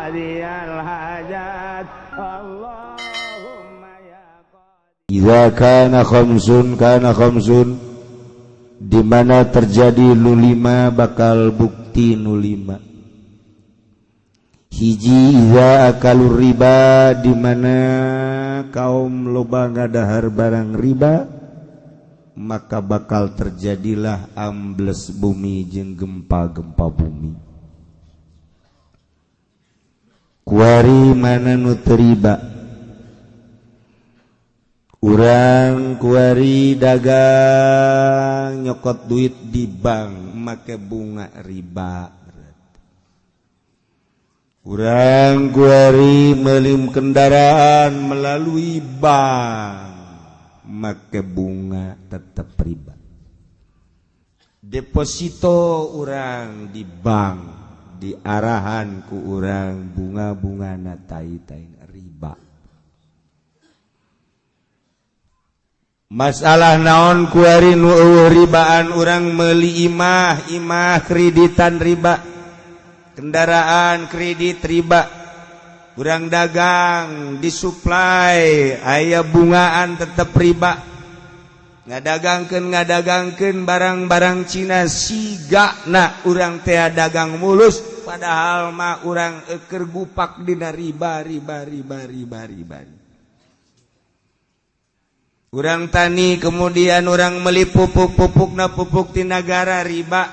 qadiyal hajat Allahumma ya Idza kana khamsun kana khamsun, di mana terjadi nu lima bakal bukti nu lima. Hiji, idza akalur riba, di mana kaum loba ngadahar barang riba, maka bakal terjadilah ambles bumi jeung gempa-gempa bumi. Kuari mana nu teu riba? Urang kuari dagang nyokot duit di bank make bunga riba. Urang kuari meuli kendaraan melalui bank make bunga tetep riba. Deposito urang di bank diarahan ku urang bunga-bunga na tai-tai riba. Masalah naon kuari nu eueuh ribaan? Urang meuli imah, imah kreditan riba, kendaraan kredit riba, urang dagang disuplai aya bungaan tetep riba, ngadagangkeun barang-barang Cina sigana urang teh dagang mulus padahal mah urang eukeur gupak dina riba riba riba riba riba. Urang tani kemudian urang meuli pupuk-pupukna pupuk ti nagara riba.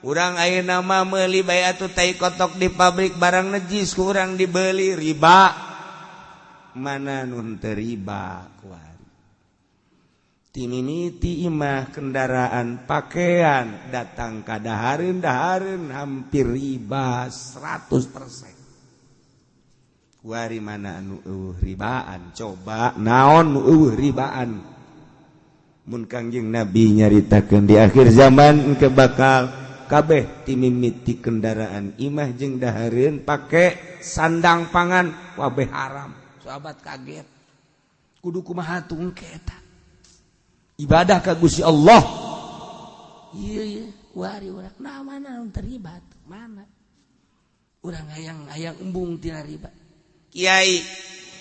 Urang ayeuna mah meuli bae atuh tai kotok di pabrik barang najis ku urang dibeli riba. Mana nu henteu riba kuari? Timimiti imah, kendaraan, pakaian datang ka dahareun dahareun hampir riba 100%. Kuari mana anu eueuh ribaan? Coba naon nu eueuh ribaan? Mun Kangjeng Nabi nyaritakeun di akhir zaman engke bakal kabeh timimiti kendaraan, imah jeung dahareun pake sandang pangan kabeh haram. Sahabat kaget. Kudu kumaha tuh engke eta? Ibadah ka Gusti Allah. Ieu ieu kuari urang nah mana nu terlibat? Mana? Urang hayang embung tina riba. Kiai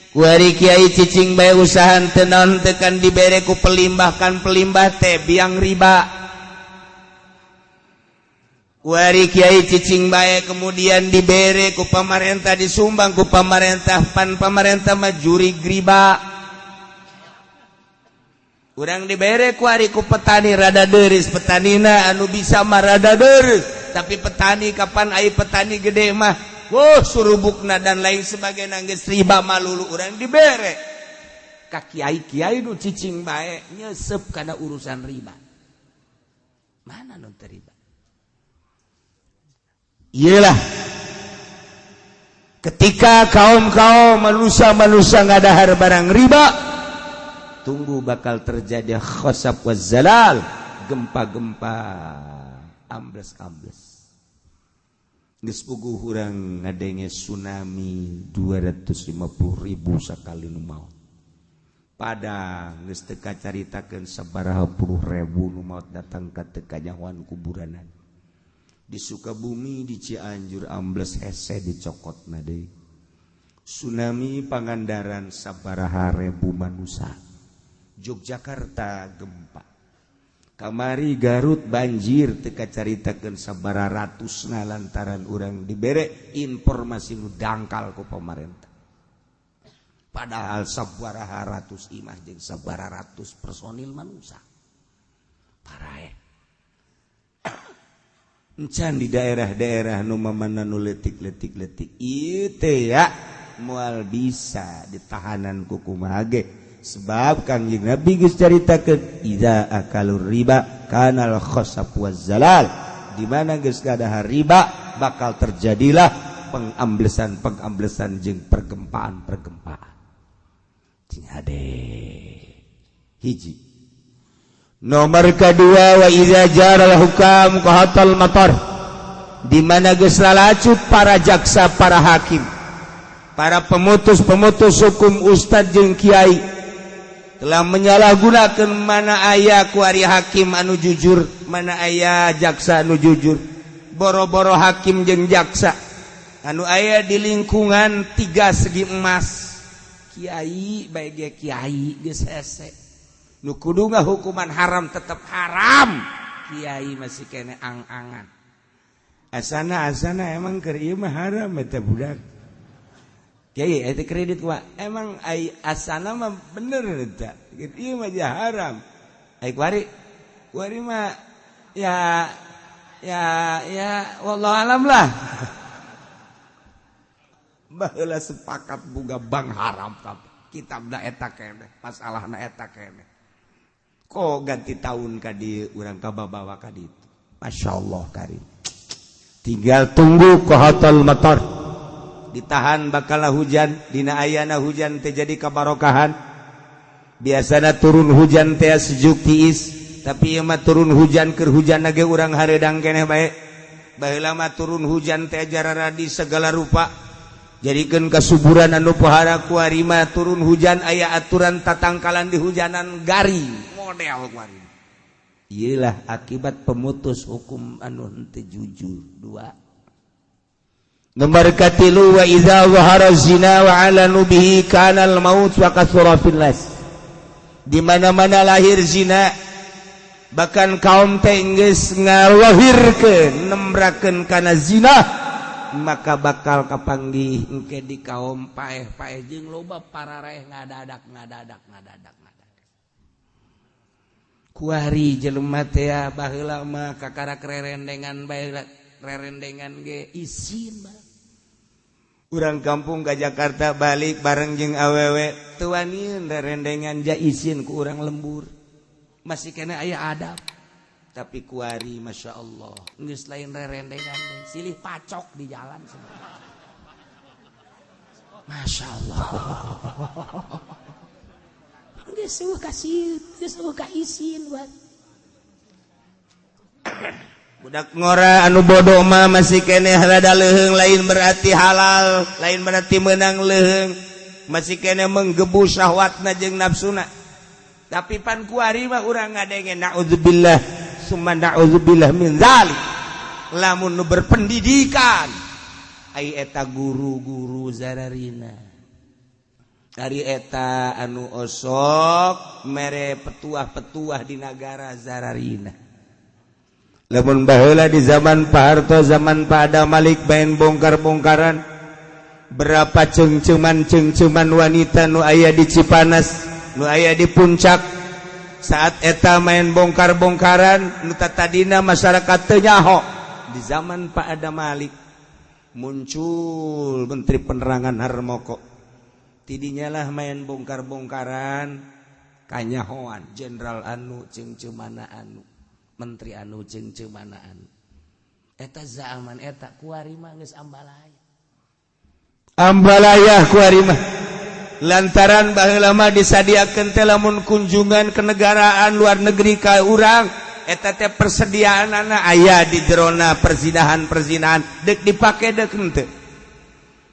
kuari kiai cicing bae usahaan teu naon teu kan dibere ku pelimbah, kan pelimbah teh biang riba. Kuari kiai cicing bae kemudian dibere ku pamarentah, disumbang ku pamarentah, pan pamarentah mah jurig riba. Urang dibere kuari ku petani rada deris, petanina anu bisa mah rada deris, tapi petani kapan ai petani gede mah wuh surubukna dan lain sebagainya geus riba malulu. Urang dibere ka kiai-kiai nu cicing bae nyesep kana urusan riba. Mana nu teu riba? Iyalah ketika kaum-kaum manusia-manusia ngadahar barang riba, tunggu bakal terjadi khosab wa zalal, gempa-gempa, ambles-ambles. Geus puguh urang ngadenge tsunami 250.000 sakali nu maot. Padang geus teu kacaritakeun sabaraha puluh ribu nu maot datang ka teu kanyahoan kuburanan. Di Sukabumi, di Cianjur ambles hese dicokotna deui. Tsunami Pangandaran sabaraha ribu manusia. Yogyakarta gempa. Kamari Garut banjir teu kacaritakeun sabaraha ratusna lantaran urang dibere informasi nu dangkal ku pamarentah. Padahal sabaraha ratus imah jeung sabaraha ratus personil manusia. Parae. Encan di daerah-daerah nu mamana nu leutik-leutik-leutik ieu teh ya moal bisa ditahanan ku kumaha ge. Sebab Kangjeng Nabi geus caritakeun idza akalur riba kanal khasab waz zalal, di mana geus kadahar riba bakal terjadilah pengamblesan-pengamblesan jeung pergempaan-pergempaan. Cing hade. Hiji. Nomor kedua, wa idza jaral hukam qahatal matar, di mana geus lalacut para jaksa, para hakim, para pemutus-pemutus hukum, ustad jeung kiai telah menyalahgunakan. Mana aya kuari hakim anu jujur? Mana aya jaksa anu jujur? Boro-boro hakim jeung jaksa. anu aya di lingkungan tiga segi emas. Kiai bae ge kiai geus hese. Nu kudu ngahukuman haram tetep haram. Kiai masih kene ang-angan. Asana asana emang keur ieu mah haram eta budak. Kiai eta kredit wa emang ai asana mah bener eta. Ieu mah haram. Ai kuari kuari mah ya ya ya wallahu alam lah. Baheula sepakat boga bank haram kitabna eta keneh, masalahna eta keneh. Kok ganti tahun ka dieu urang kababawa ka ditu. Masyaallah karim. Tinggal tunggu kohotul motor. Ditahan bakal hujan, dina ayana hujan teh jadi kabarokahan. Biasana turun hujan teh sejuk tiis, tapi ieu mah turun hujan keur hujan ge urang hareudang keneh bae. Baheula mah turun hujan teh jararadi segala rupa. Jadikeun kasuburan anu pohara kuari mah turun hujan aya aturan tatangkalan di hujanan garing model kuari. Iyalah akibat pemutus hukum anu henteu jujur. Dua. Nomor katilu wa idza zahara zina wa alanu bihi kana al maut wa kathura fil nas. Di mana-mana lahir zina, bahkan kaum teh geus ngalahirkeun nembrakeun kana zina, maka bakal kapanggih engke di kaum paeh-paeh jeung loba parareh ngadadak ngadadak ngadadak ngadadak. Kuari jelema teh baheula mah kakarak rerendengan bae rerendengan ge isin bae. Urang kampung ka Jakarta balik bareng jeung awewe teu waniun rerendengan ja isin ku urang lembur. Masih kena aya adab. Tapi kuari Masya Allah geus lain rerendengan silih pacok di jalan semua. Masya Allah geus eueuh kasih geus eueuh ka isin buat budak ngora anu bodoh mah masih keneh rada leuheung lain berarti halal lain berarti menang leuheung masih keneh menggebu syahwatna jeung nafsuna. Tapi pan kuari mah urang ngadenge naudzubillah summa na'udzubillah min dzalik. Lamun nu berpendidikan ai eta guru-guru zararina ari eta anu osok mere petuah-petuah di nagara zararina. Lamun baheula di zaman Pak Harto, zaman Pak Adam Malik main bongkar-bongkaran berapa cengceman-cengceman wanita nu aya di Cipanas, nu aya di Puncak. Saat eta main bongkar-bongkaran nu tadina masyarakat teu nyaho. Di zaman Pak Adam Malik muncul Menteri Penerangan Harmoko. Tidinya lah main bongkar-bongkaran kanyahoan jenderal anu cengcemana anu, menteri anu cengcemana anu. Eta zaman eta kuari mah geus ambalaya. Ambalaya kuari mah. Lantaran baheula mah disadiakeun teh lamun kunjungan kenegaraan luar negeri ka urang eta teh persediaanana aya di jerona perzinahan-perzinahan deuk dipake deuk henteu.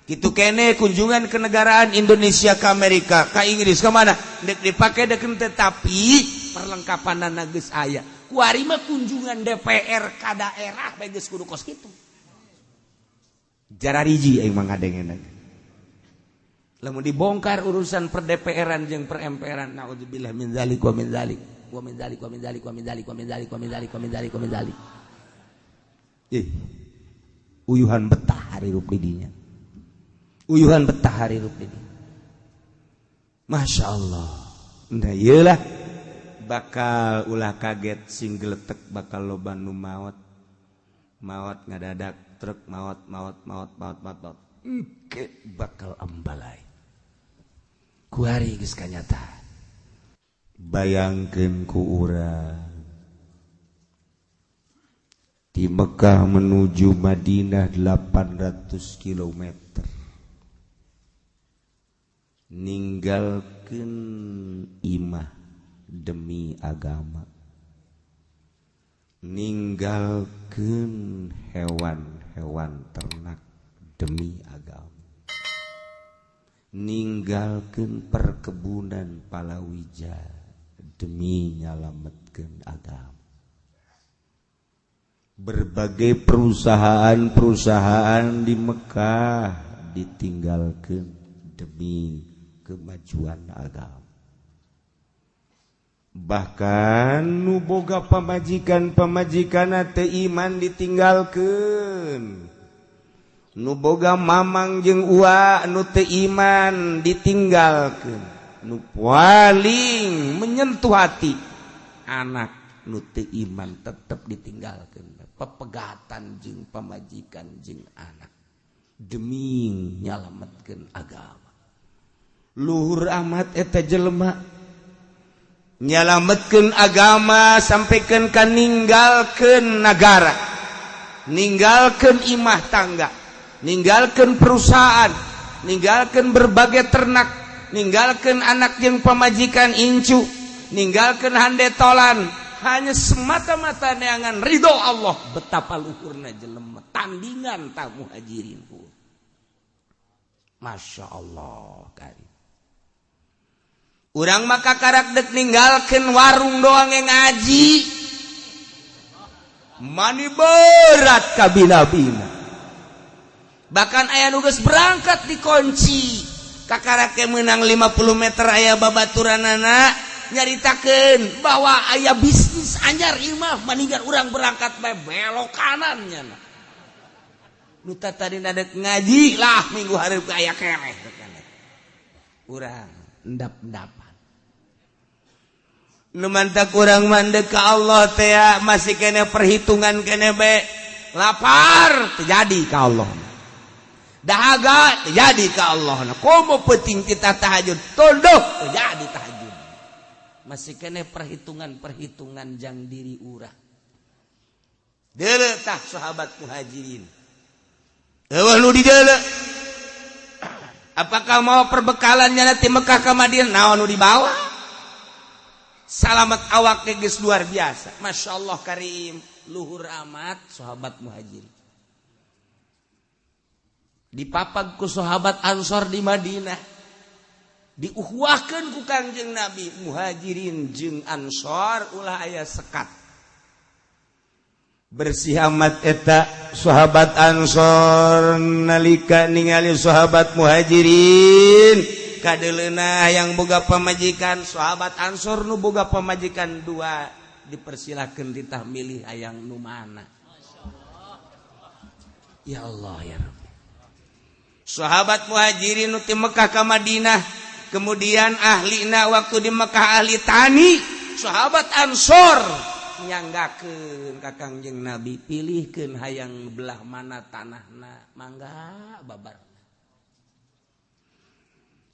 Kitu kene kunjungan kenegaraan Indonesia ke Amerika, ka Inggris ka mana deuk dipake deuk henteu tapi perlengkapanana geus aya. Kuari mah kunjungan DPR ka daerah bae geus kudu kos kitu. Jarariji aing mah ngadengeuna. Lamun dibongkar urusan per DPR-an jeung per MPR-an naudzubillah min zalik wa min zalik wa min zalik wa min zalik wa min zalik wa min zalik wa min zalik wa min zalik wa min zalik. Ih. Uyuhan betah hirup di dinya. Uyuhan betah hirup di dinya. Masya Allah. Nah ieulah bakal ulah kaget sing geletek bakal loba nu maot. Maot ngadadak truk maot maot maot maot maot maot. Engke bakal ambalai. Kuari geus kanyata. Bayangkeun ku urang di Mekah menuju Madinah 800 km. Ninggalkeun imah demi agama. Ninggalkeun hewan-hewan ternak demi agama. Ninggalkeun perkebunan palawija demi nyalametkeun agama. Berbagai perusahaan-perusahaan di Mekah ditinggalkan demi kemajuan agama. Bahkan nu boga pamajikan-pamajikan teu iman ditinggalkeun. Nu boga mamang jeung ua nu teu iman ditinggalkeun. Nu paling menyentuh hati anak nu teu iman tetep ditinggalkeun. Pepegatan jeung pamajikan jeung anak demi nyalametkeun agama. Luhur amat eta jelema nyalametkeun agama sampaikan ka ninggalkeun nagara, ninggalkeun imah tangga, ninggalkeun perusahaan, ninggalkeun berbagai ternak, ninggalkeun anak jeung pamajikan incu, ninggalkeun handetolan, hanya semata-mata neangan ridho Allah. Betapa luhurna jelema tandingan ta muhajirin. Masya Allah kari. Urang maka karak dek ninggalkeun warung doang yang ngaji. Mani berat kabina-bina. Bahkan aya nu geus berangkat dikunci. Kakarake menang 50 meter aya babaturanana nyaritakeun bahwa aya bisnis anyar imah maninggal urang berangkat bae belok kanan nya. Nu tadi nadek ngaji lah minggu hareup aya keneh. Urang endap-endapan. Nu mantak urang mandek ka Allah teh masih kene perhitungan kene be. Lapar terjadi ka Allah. Dahaga terjadi ka Allah. Komo penting kita tahajud, tunduk terjadi tahajud. Masih kene perhitungan-perhitungan jang diri urang. Deuleu tah sahabat muhajirin. Eueuh nu dideuleu. Apakah mau perbekalannya nanti Mekah ke Madinah? Naon nu dibawa? Salamat awak geus luar biasa. Masya Allah karim, luhur amat sahabat muhajirin. Dipapag ku sahabat Ansor di Madinah. Diuhuahkeun ku Kangjeng Nabi, muhajirin jeung Ansor ulah aya sekat. Bersih amat eta sahabat Ansor nalika ningali sahabat muhajirin kadeleuna yang boga pamajikan, sahabat Ansor nu boga pamajikan dua dipersilakeun ditah milih hayang nu mana. Ya Allah ya Rabbi. Sahabat muhajirin nu ti Mekah ka Madinah, kemudian ahlina waktu di Mekah ahli tani, sahabat Ansor nyanggakeun ka Kangjeng Nabi, pilihkeun hayang belah mana tanahna, mangga babar.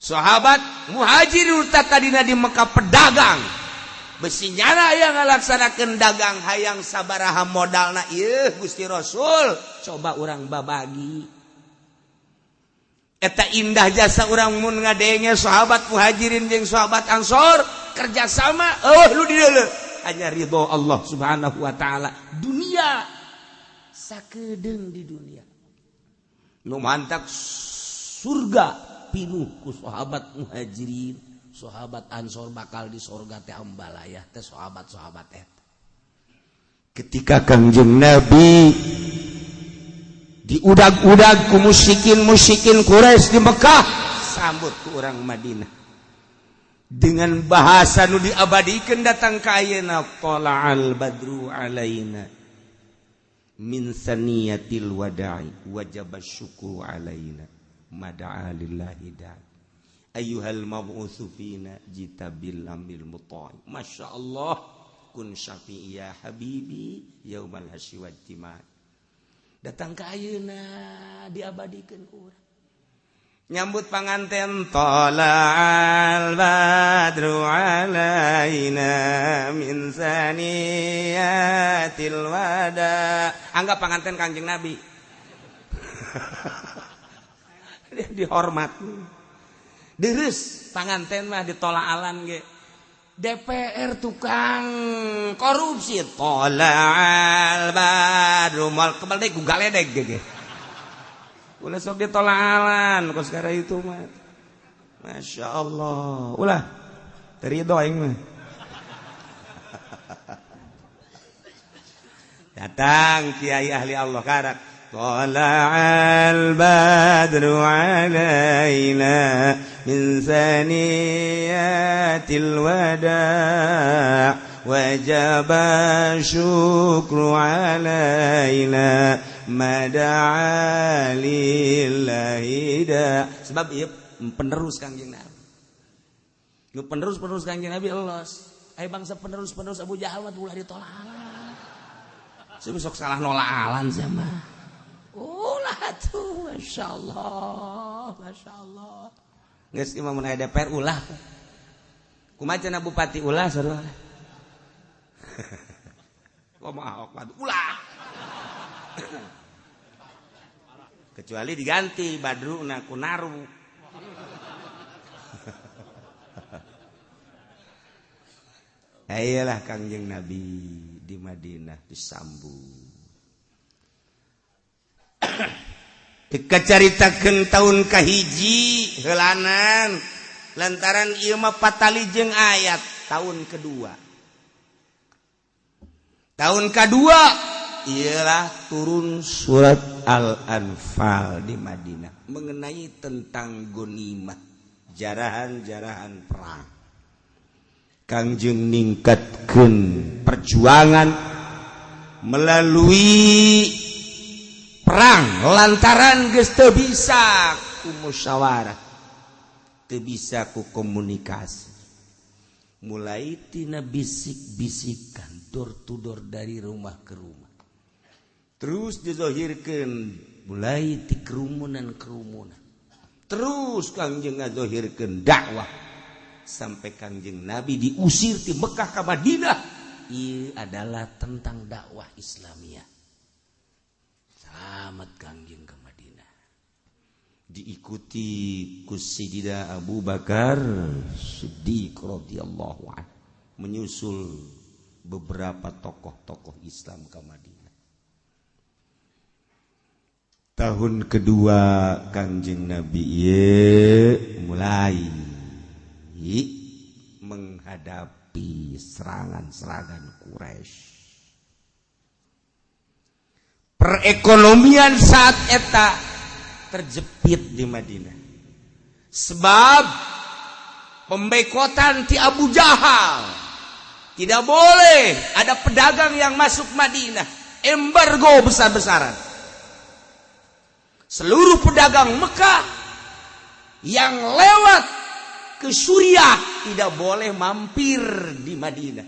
Sahabat muhajirin tadina di Mekah pedagang, besi nyana yang ngalaksanakeun dagang hayang sabaraha modalna ieu Gusti Rasul, coba urang babagi. Eta indah jasa urang mun ngadenge sahabat muhajirin jeung sahabat Ansor kerjasama, oh lu di deuleu hanya ridho Allah Subhanahu wa taala. Dunia sakedeung di dunia nu mantak surga pinuh ku sahabat muhajirin, sahabat Ansor bakal di surga teh ambalayah teh sahabat-sahabat eta. Ketika Kangjeng Nabi diudag-udag ku musyrikin-musyrikin Quraisy di Mekah, sambut ku orang Madinah dengan bahasa nu diabadikeun datang ka ayeuna, tala'al badru alaina min saniyatil wada'i wajaba syukru alaina mada'a lillahi da'i ayyuhal mab'utsu fina jita bil amil muta'i. Masya Allah, kun syafi'i ya habibi yaumal hasyi wajtima. Datang ka ayeuna diabadikeun ku urang. Nyambut panganten tala'al badru alaina min saniyatil wada. Anggap panganten Kangjeng Nabi. Dia dihormat. Deres panganten mah ditolaalan ge. DPR tukang korupsi tola'al badru mal kebal deui ku galedeg ge. Ulah sok ditolaalan kos gara itu mah. Masya Allah. Ulah terido aing mah. Datang kiai ahli Allah karak. Thala'al badru alaina min saniyatil wada' wajaba syukru alaina mada'a lillahi da. Sebab ieu penerus Kangjeng Nabi. Nu penerus-penerus Kangjeng Nabi elos. Aya bangsa penerus-penerus Abu Jahal mah ulah ditolak. Sok salah nolak alan sama. Ulah tuh, masya Allah, masya Allah. Geus imam mun aya DPR ulah. Kumaha cenah bupati ulah sarua. Kumaha Ahok ulah. Kecuali diganti Badruna ku Naru. Ayolah Kangjeng Nabi di Madinah disambut. Dikacaritakeun tahun kahiji heulanan lantaran ieu mah patali jeung ayat tahun kedua. Tahun kedua ialah turun surat Al-Anfal di Madinah mengenai tentang ghanimah, jarahan-jarahan perang. Kangjeng ningkatkeun perjuangan melalui perang lantaran geus teu bisa ku musyawarah, teu bisa ku komunikasi. Mulai tina bisik-bisikan door to door dari rumah ke rumah. Terus dizohirkeun mulai ti kerumunan-kerumunan. Terus Kangjeng ngazohirkeun dakwah sampai Kangjeng Nabi diusir ti Mekah ka Madinah. Ieu adalah tentang dakwah Islamiyah. Selamat Kangjeng ke Madinah. Diikuti ku Sayyidina Abu Bakar Siddiq radhiyallahu anhu, menyusul beberapa tokoh-tokoh Islam ke Madinah. Tahun kedua Kangjeng Nabi ieu mulai menghadapi serangan-serangan Quraisy. Perekonomian saat eta terjepit di Madinah. Sebab pembekotan ti Abu Jahal. Tidak boleh ada pedagang yang masuk Madinah. Embargo besar-besaran. Seluruh pedagang Mekah yang lewat ke Suriah tidak boleh mampir di Madinah.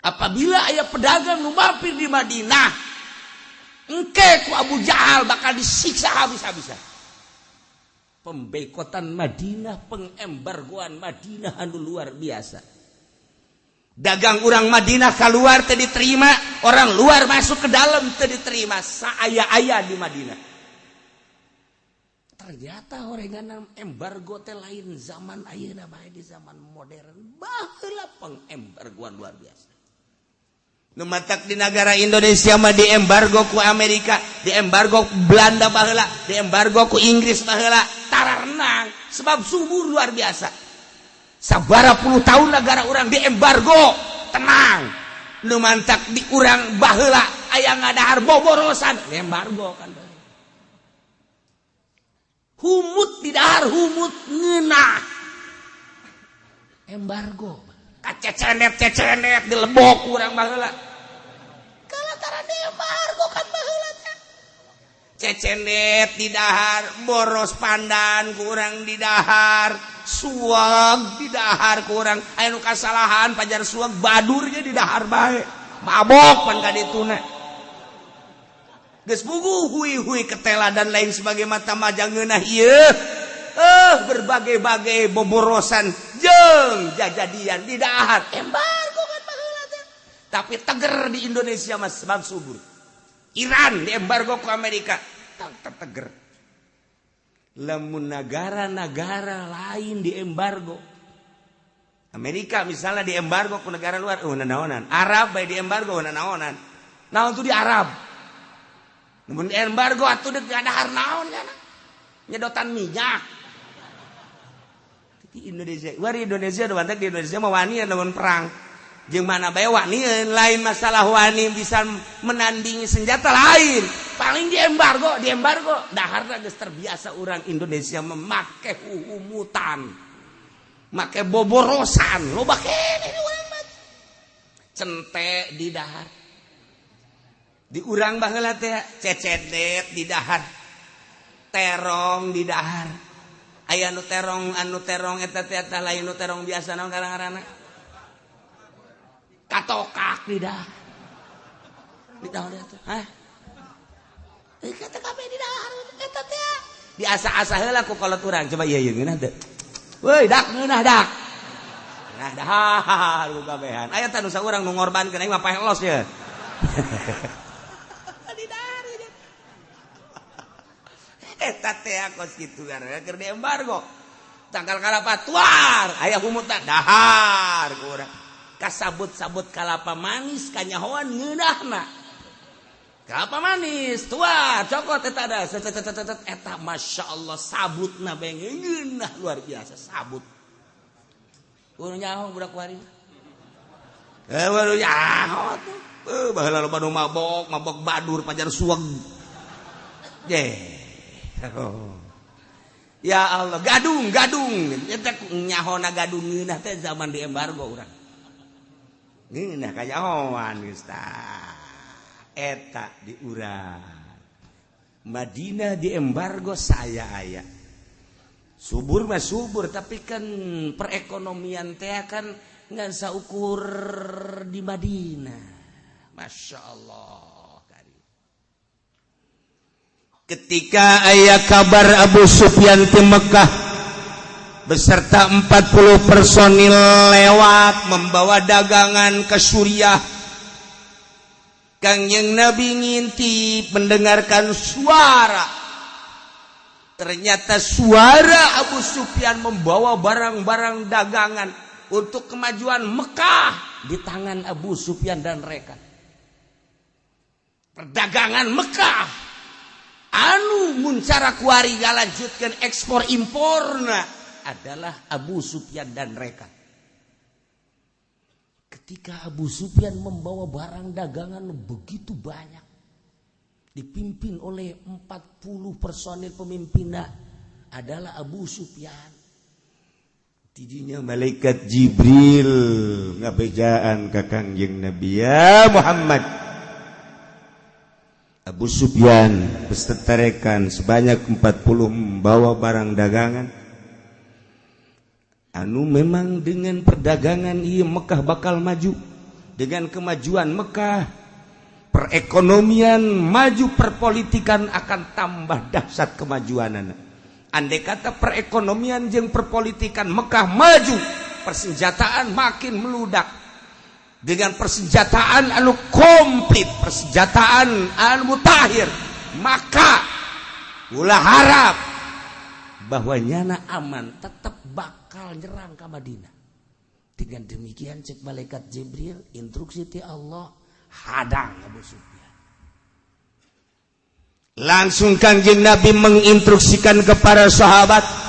Apabila aya pedagang nu mampir di Madinah, engke ku Abu Jahal bakal disiksa habis-habisan. Pembekotan Madinah, pengembargoan Madinah anu luar biasa. Dagang orang Madinah keluar teu diterima, orang luar masuk ke dalam teu diterima, saaya-aya di Madinah. Ternyata orengan embargo teh lain zaman ayeuna bae, di zaman modern baheula pengembargoan luar biasa. Nu matak di negara Indonesia mah diembargo ku Amerika, diembargo ku Belanda baheula, diembargo ku Inggris baheula, tara renang sebab subur luar biasa. Sabara puluh tahun negara orang diembargo, tenang. Nu mantak di urang baheula aya ngadahar boborosan, embargo kan. Humut di dahar humut ngeunah. Embargo. Kacecenet-cecenet dilebok urang baheula. Kalantara embargo kan baheula teh. Cecenet di dahar, boros pandan kurang di dahar, suag di dahar kurang. Aya nu kasalahan pajar suag badurnya di dahar bae. Mabok pan ka dituna. Geus puguh hui-hui ketela dan lain sebagai mata majang ngeunah ieu. Berbagai-bagai boborosan jeung jajadian di dahar. Embargo kan baheula teh. Tapi teger di Indonesia mah sebab subur. Iran diembargo ku Amerika, tetep teger. Lamun negara-negara lain diembargo, Amerika misalnya diembargo ku negara luar, naonan. Arab bae diembargo naonan. Naon tuh di Arab? Mun embargo atuh deuk ngadahar naon kan? Nyedotan minyak. Di Indonesia, wari Indonesia nu mantak di Indonesia mah wani lamun perang. Jeung mana bae wani, lain masalah wani bisa menandingi senjata lain. Paling di embargo, di embargo. Daharna geus terbiasa orang Indonesia memakai humutan. Make boborosan, loba keneh urang mah. Cente di dahar. Di urang baheula teh cecedet di dahar. Terong di dahar. Aya nu terong eta teh eta lain nu terong biasa naon ngaranna? Katokak di dahar. Di dahar eta. Hah? Kata kabeh di dahar eta teh. Diasa-asa heula ku kolot urang. Coba ieu ieu ngeunah teu. Woi, dak ngeunah dak. Nah, dahar ku kabehan. Aya teh nu saurang nu ngorbankeun aing mah paeh los ye. Di dahar ieu. Eta teh kos kitu keur di embargo. Tangkal kalapa tuar, aya humutan dahar ku urang. Kasabut-sabut kalapa manis kanyahoan ngeunahna. Kelapa manis tua cokot eta ada eta masya Allah sabutna bae ngeunah luar biasa sabut. Kudu nyaho budak kuari. Baru nyaho tuh. Baheula loba nu mabok, mabok badur pajar suweg. Ye. Oh. Ya Allah, gadung, gadung. Eta nyahona gadung ngeunah teh zaman di embargo urang. Ngeunah kanyahoan geus tah. Eta di urang. Madinah di embargo saya aya. Subur mah subur, tapi kan perekonomian teh kan ngan saukur di Madinah. Masya Allah. Ketika aya kabar Abu Sufyan di Mekah beserta 40 personil lewat membawa dagangan ke Suriah, Kangjeng Nabi ngintip mendengarkan suara. Ternyata suara Abu Sufyan membawa barang-barang dagangan untuk kemajuan Mekah di tangan Abu Sufyan dan rekan. Perdagangan Mekah anu muncara kuari ngalanjutkeun ekspor imporna adalah Abu Sufyan dan rekan. Ketika Abu Sufyan membawa barang dagangan begitu banyak, dipimpin oleh 40 personil pemimpinnya adalah Abu Sufyan. Tidinya malaikat Jibril ngabejaan ka Kangjeng Nabi, ya Muhammad, Abu Sufyan beserta rekan sebanyak 40 membawa barang dagangan anu memang dengan perdagangan iya Mekah bakal maju. Dengan kemajuan Mekah, perekonomian maju, perpolitikan akan tambah dahsyat kemajuan. Andai kata perekonomian jeung perpolitikan Mekah maju, persenjataan makin meludak. Dengan persenjataan anu komplit, persenjataan anu mutakhir, maka ulah harap bahwa nyana aman, tetap bakal nyerang ke Madinah. Dengan demikian cek malaikat Jibril, instruksi ti Allah, hadang Abu Sufyan. Langsung Kangjeng Nabi menginstruksikan kepada sahabat.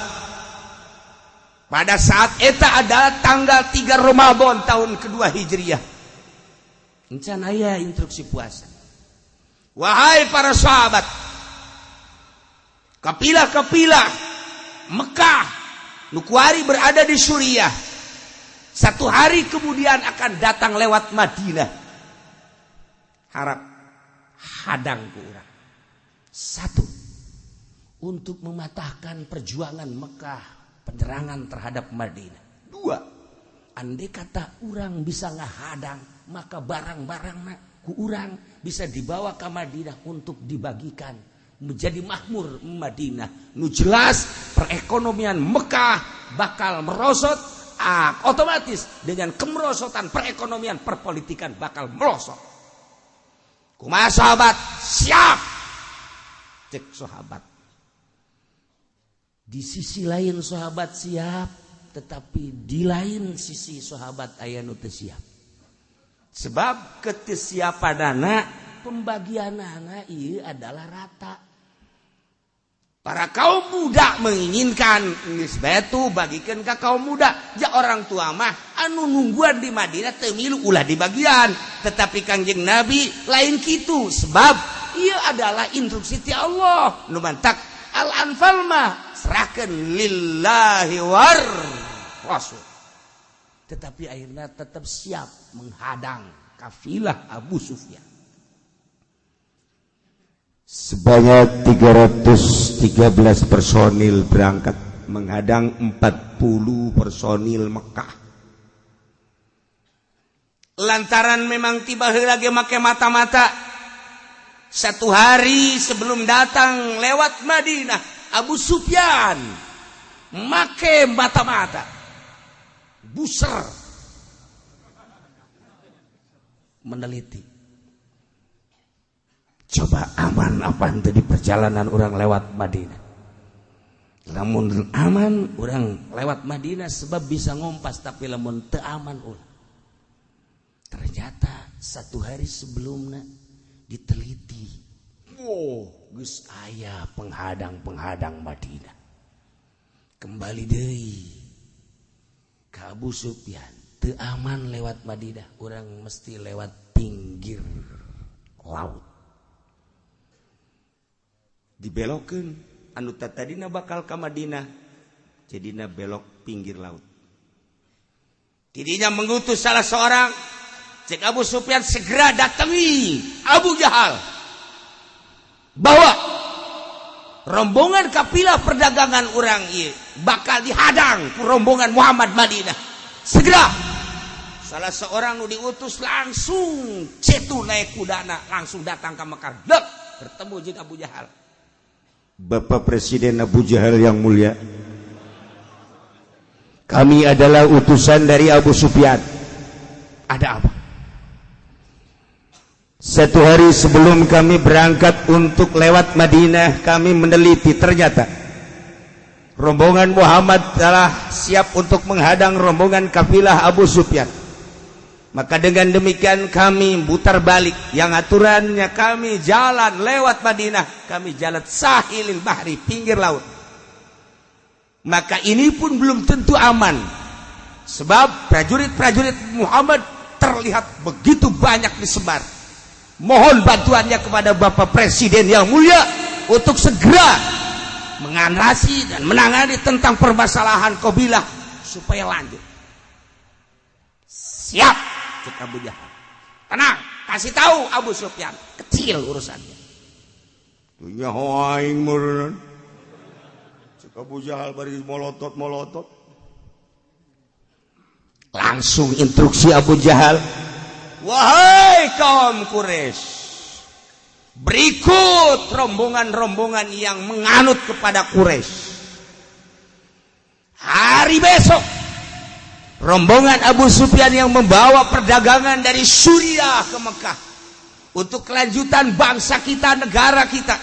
Pada saat eta adalah tanggal 3 Ramadan tahun kedua Hijriah. Encan aya instruksi puasa. Wahai para sahabat, kapilah-kapilah Mekah nu kuari berada di Suriah, satu hari kemudian akan datang lewat Madinah. Harap hadang ku urang. Satu, untuk mematahkan perjuangan Mekah, penyerangan terhadap Madinah. Dua, andai kata urang bisa ngahadang, maka barang-barang ku urang bisa dibawa ke Madinah untuk dibagikan menjadi makmur Madinah. Nu jelas perekonomian Mekah bakal merosot, otomatis dengan kemerosotan perekonomian perpolitikan bakal merosot. Kumaha sahabat? Siap. Cek sahabat. Di sisi lain sahabat siap, tetapi di lain sisi sahabat aya nu teu siap. Sebab ketesiapanana pembagianana ieu adalah rata. Para kaum muda menginginkan geus bae tuh bagikeun ka kaum muda. Ja orang tua mah Anu nungguan di Madinah teu milu ulah di bagian. Tetapi Kangjeng Nabi lain kitu, sebab ieu adalah instruksi ti Allah. Nu mantak al-anfal mah serahkeun lillahi war rasul. Tetapi akhirnya tetap siap menghadang kafilah Abu Sufyan. Sebanyak 313 personil berangkat menghadang 40 personil Mekah. Lantaran memang tiba lagi make mata-mata. Satu hari sebelum datang lewat Madinah, Abu Sufyan make mata-mata. Buser meneliti. Coba aman apa itu di perjalanan orang lewat Madinah. Lamun aman orang lewat Madinah sebab bisa ngompas, tapi lamun teu aman ulah. Ternyata satu hari sebelumnya diteliti. Wow, geus aya penghadang-penghadang Madinah. Kembali deui ka Abu Sufyan, teu aman lewat Madinah, orang mesti lewat pinggir laut. Dibelokeun anu tadina bakal ka Madinah, jadina belok pinggir laut. Tidinya mengutus salah seorang. Cek Abu Sufyan segera datangi Abu Jahal. Bahwa rombongan kafilah perdagangan orang ieu bakal dihadang ku rombongan Muhammad Madinah. Segera salah seorang nu diutus langsung cetu naik kudana langsung datang ke Mekah. Dek, bertemu jeung Abu Jahal. Bapak Presiden Abu Jahal yang mulia, kami adalah utusan dari Abu Sufyan. Ada apa? Satu hari sebelum kami berangkat untuk lewat Madinah, kami meneliti ternyata rombongan Muhammad telah siap untuk menghadang rombongan kafilah Abu Sufyan. Maka dengan demikian kami putar balik. Yang aturannya kami jalan lewat Madinah, kami jalan sahilil bahri, pinggir laut. Maka ini pun belum tentu aman. Sebab prajurit-prajurit Muhammad terlihat begitu banyak disebar. Mohon bantuannya kepada Bapak Presiden yang mulia untuk segera mengatasi dan menangani tentang permasalahan kabilah supaya lanjut. Siap, cek Abu Jahal. Tenang, kasih tahu Abu Sufyan, kecil urusannya. Dunya aing meureun. Cek Abu Jahal bari molotot-molotot. Langsung instruksi Abu Jahal. Wahai kaum Quraisy, berikut rombongan-rombongan yang menganut kepada Quraisy. Hari besok rombongan Abu Sufyan yang membawa perdagangan dari Suriah ke Mekah untuk kelanjutan bangsa kita, negara kita.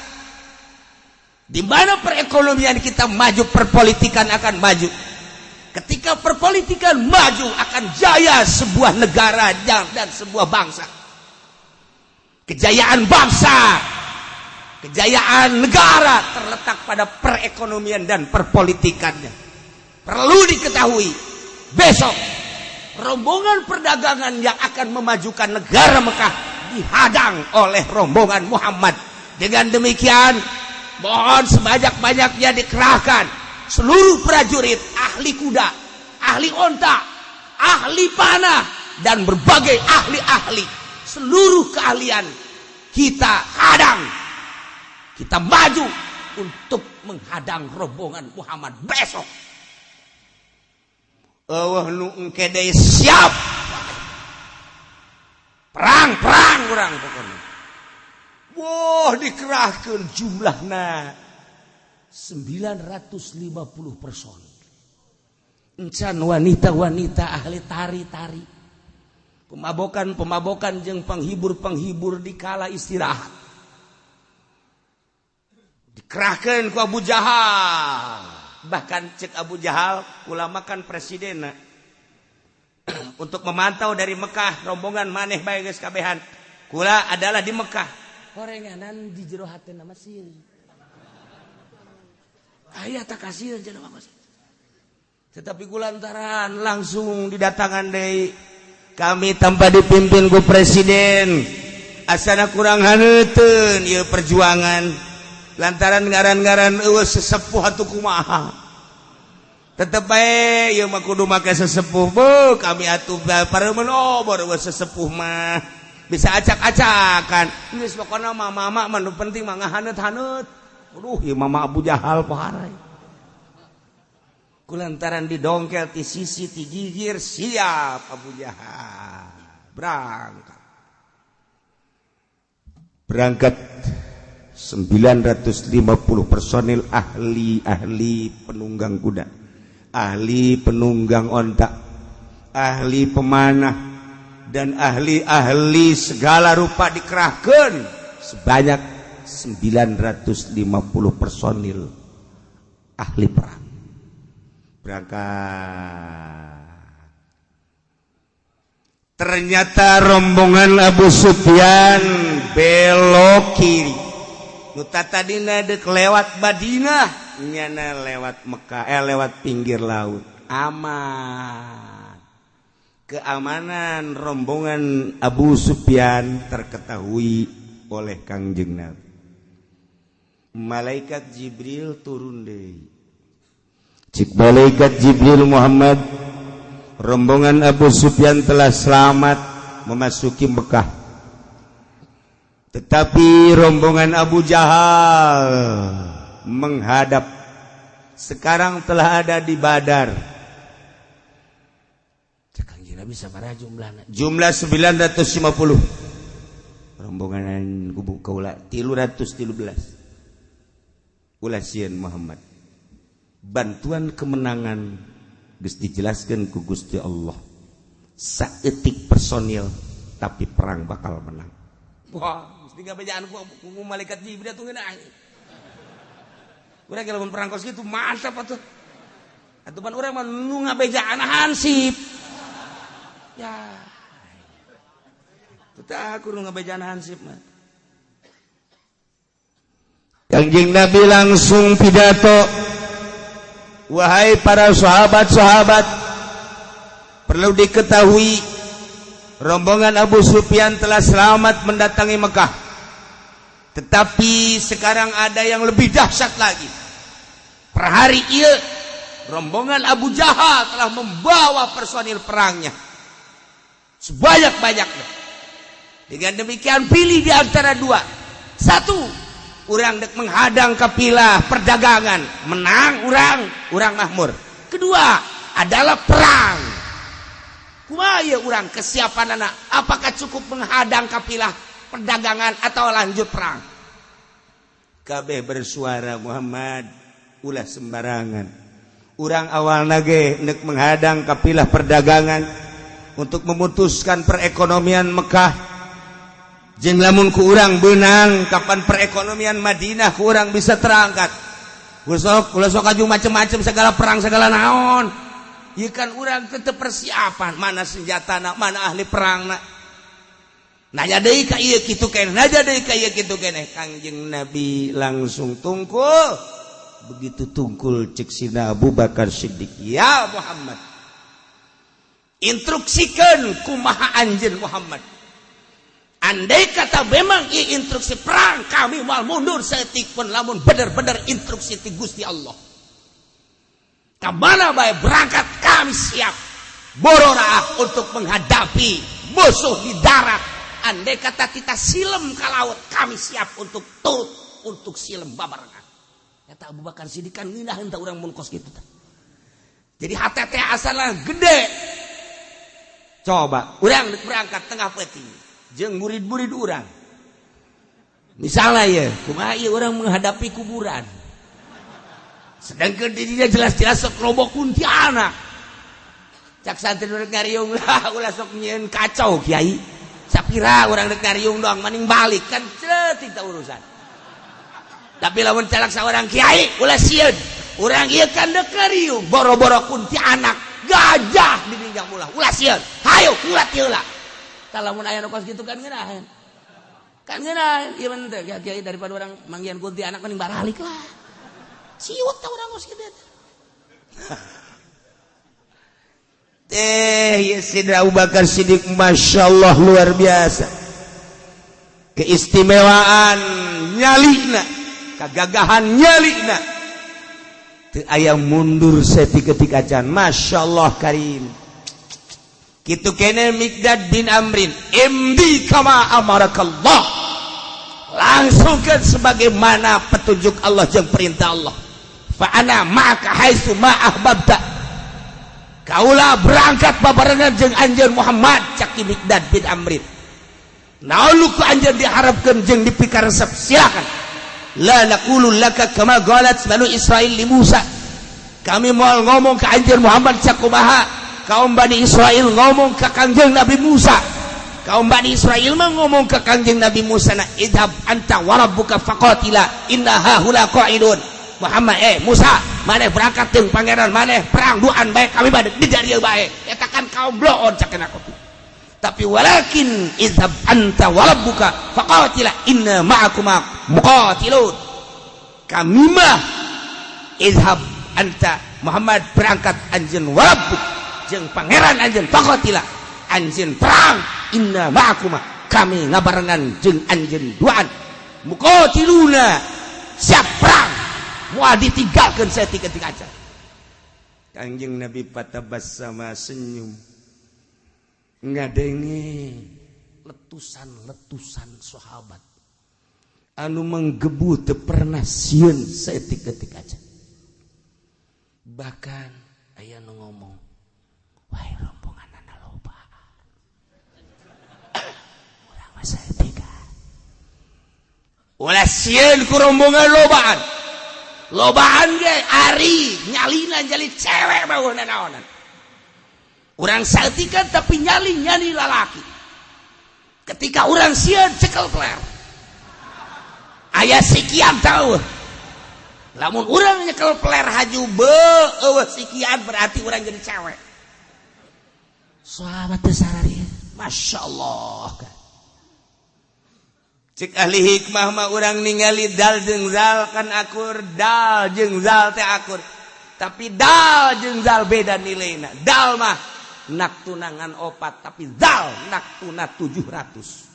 Di mana perekonomian kita maju, perpolitikan akan maju. Ketika perpolitikan maju, akan jaya sebuah negara dan sebuah bangsa. Kejayaan bangsa, kejayaan negara terletak pada perekonomian dan perpolitikannya. Perlu diketahui, besok rombongan perdagangan yang akan memajukan negara Mekah dihadang oleh rombongan Muhammad. Dengan demikian, mohon sebanyak-banyaknya dikerahkan seluruh prajurit, ahli kuda, ahli onta, ahli panah, dan berbagai ahli-ahli. Seluruh keahlian kita hadang. Kita maju untuk menghadang rombongan Muhammad besok. Eueuh nu engke deui siap. Perang-perang urang pokona. Wah, dikerahkeun jumlahna 950 personil. Encan wanita-wanita ahli tari-tari. Pemabokan-pemabokan jeung penghibur-penghibur di kala istirahat. Dikerahkeun ku Abu Jahal. Bahkan cek Abu Jahal ulamakan presiden untuk memantau dari Mekah rombongan maneh bae geus kabehan. Kula adalah di Mekah. Horenganan di jero hatena mah sieun. Aya tak kasieun cenah mah. Tetapi kulantaran langsung didatangan deui, kami tanpa dipimpin ku presiden asana kurang haneuteun ieu perjuangan, lantaran ngaran-ngaran eueuh sesepuh atuh kumaha, tetep bae ieu mah kudu make sesepuh. Bu kami atuh pareumeun obor, eueuh sesepuh mah bisa acak-acakan, geus pokona mah mama mah nu penting mah ngahaneut-haneut. Aduh, ieu mama Abu Jahal poharai. Kulantaran didongkel ti sisi ti gigir, siap Abu Jahal berangkat. Berangkat 950 personil, ahli-ahli penunggang kuda, ahli penunggang onta, ahli pemanah, dan ahli-ahli segala rupa dikerahkan sebanyak 950 personil ahli perang. Berangkat. Ternyata rombongan Abu Sufyan belok kiri. Nu tadina dek lewat Madinah, nyana lewat Mekah, lewat pinggir laut. Aman. Keamanan rombongan Abu Sufyan terketahui oleh Kangjeng Nabi. Malaikat Jibril turun deui. Cik malaikat Jibril, "Muhammad, rombongan Abu Sufyan telah selamat memasuki Mekah. Tetapi rombongan Abu Jahal menghadap, sekarang telah ada di Badar." Cek Kangjeng Nabi, "Sabaraha jumlahna?" "Jumlah 950. Rombongan kubu kaula 313." "Ulah sieun, Muhammad. Bantuan kemenangan geus dijelaskan ku Gusti Allah. Saeutik personil tapi perang bakal menang." Wah, mesti ngabejaan ku malaikat Jibril tuh ngeunah. Urang kalau perang kos gitu mantap atuh. Atuh pan urang mah nu ngabejaan hansip. Ya. Teu aku nu ngabejaan hansip mah. Kangjeng Nabi langsung pidato, "Wahai para sahabat-sahabat, perlu diketahui rombongan Abu Sufyan telah selamat mendatangi Mekah. Tetapi sekarang ada yang lebih dahsyat lagi. Per hari ieu rombongan Abu Jahal telah membawa personil perangnya sebanyak-banyaknya. Dengan demikian, pilih di antara dua. Satu, urang dek menghadang kapilah perdagangan, menang urang, urang makmur. Kedua adalah perang. Kumaha urang kesiapan anak? Apakah cukup menghadang kapilah perdagangan atau lanjut perang?" Kabeh bersuara, "Muhammad, ulah sembarangan. Urang awal nage nek menghadang kapilah perdagangan untuk memutuskan perekonomian Mekah. Jeung lamun ku urang beunang, kapan perekonomian Madinah ku urang bisa terangkat? Ulah sok, ulah sok aju macem-macem segala perang segala naon. Ieu kan urang tetep persiapan, mana senjata na, mana ahli perang na." Nanya deui ka ieu kitu keneh, nanya deui ka ieu kitu keneh. Kangjeng Nabi langsung tungkul. Begitu tungkul, cek sina Abu Bakar Siddiq, "Ya Muhammad, instruksikan kumaha anjeun, Muhammad. Andai kata memang ieu instruksi perang, kami mau mundur saeutik pun lamun bener-bener instruksi ti Gusti Allah. Kamana bae berangkat kami siap. Bororaah untuk menghadapi musuh di darat. Andai kata kita silem ke laut, kami siap untuk turut untuk silem babarengan." Kata Abu Bakar Siddiq, kan ngeunah henteu urang mun kos kitu tah? Jadi HTT asalna gede. Coba urang berangkat tengah peuting jeung murid-murid urang. Misalnya ya, kumaha ieu urang menghadapi kuburan? Sedangkan dirinya jelas-jelas sok loba kuntianak. Cak santri rek ngariung lah, "Ulah sok nyieun kacau, Kiai. Sapira urang rek ngariung doang maning balik kan ceutik tak urusan." Tapi lamun calak saurang kiai, "Ulah sieun. Urang ieu kan dek ngariung, boro-boro kuntianak, gajah dibinjang ulah. Ulah sieun. Hayo ulah heula." Tah, lamun aya nu kos kitu kan ngeunaheun. Kan ngeunaheun ieu mah teh, "Kiai, daripada urang manggihan kuntianak mending baralik lah." Siut tah urang kos kitu. Ya Sidra Abu Bakar Siddiq, Masya Allah, luar biasa keistimewaan nyalina, kegagahan nyalina, teu aya mundur saketik acan. Masya Allah karim. Kitu kene Miqdad bin Amrin, imdi kama amarakallah, langsung kan sebagaimana petunjuk Allah jeung perintah Allah. Fa ana ma'aka haitsu ma ahbabta, kaula berangkat babarengan jeung anjeun Muhammad, cak Miqdad bin Amrin. Naon nu ku anjeun diharapkeun jeung dipikaresep, silakan. La naqulu laka kama qalat banu Israil li Musa, kami moal ngomong ke anjeun Muhammad sakumaha kaum Bani Israel ngomong ke Kangjeng Nabi Musa. Kaum Bani Israel mah ngomong ke Kangjeng Nabi Musa na, idhab anta warabbuka faqatila inna hahuna qa'idun. Muhammad, Musa, maneh berangkat jeung pangeran maneh perang duaan bae, kami mah di dieu bae. Eta kan kaum bloon cak aku. Tapi walakin idhab anta warabbuka faqatila inna ma'akuma muqatilun. Kami mah idhab anta Muhammad, berangkat anjeun, warabbuk, jeung pangeran anjeun, faqatila, anjeun perang, inna ma'akuma, kami ngabarengan jeung anjeun duaan, muqatiluna, siap perang, moal ditinggalkeun saketik aja. Kanjeng Nabi fatabassama, senyum ngadenge letusan-letusan sahabat anu menggebu, teu pernah sieun saketik aja. Bahkan aya nu ngomong, wah, rombongan anak loba, urang mah saeutik. Ulah sieun ku rombongan lobaan lobaan ge, ari nyalina nyali cewek mah naonan. Urang saeutikan tapi nyali nyali lalaki. Ketika urang sieun, cekel peler aya sikian tahu. Lamun urang nyekel peler haju be eueuh sikian, berarti urang jadi cewek. Sahabat teu sararia, Masya Allah. Cek ahli hikmah mah, urang ningali dal jeung zal kan akur, dal jeung zal teh akur, tapi dal jeung zal beda nilaina. Dal mah nak tunangan opat, tapi zal nak tuna 700.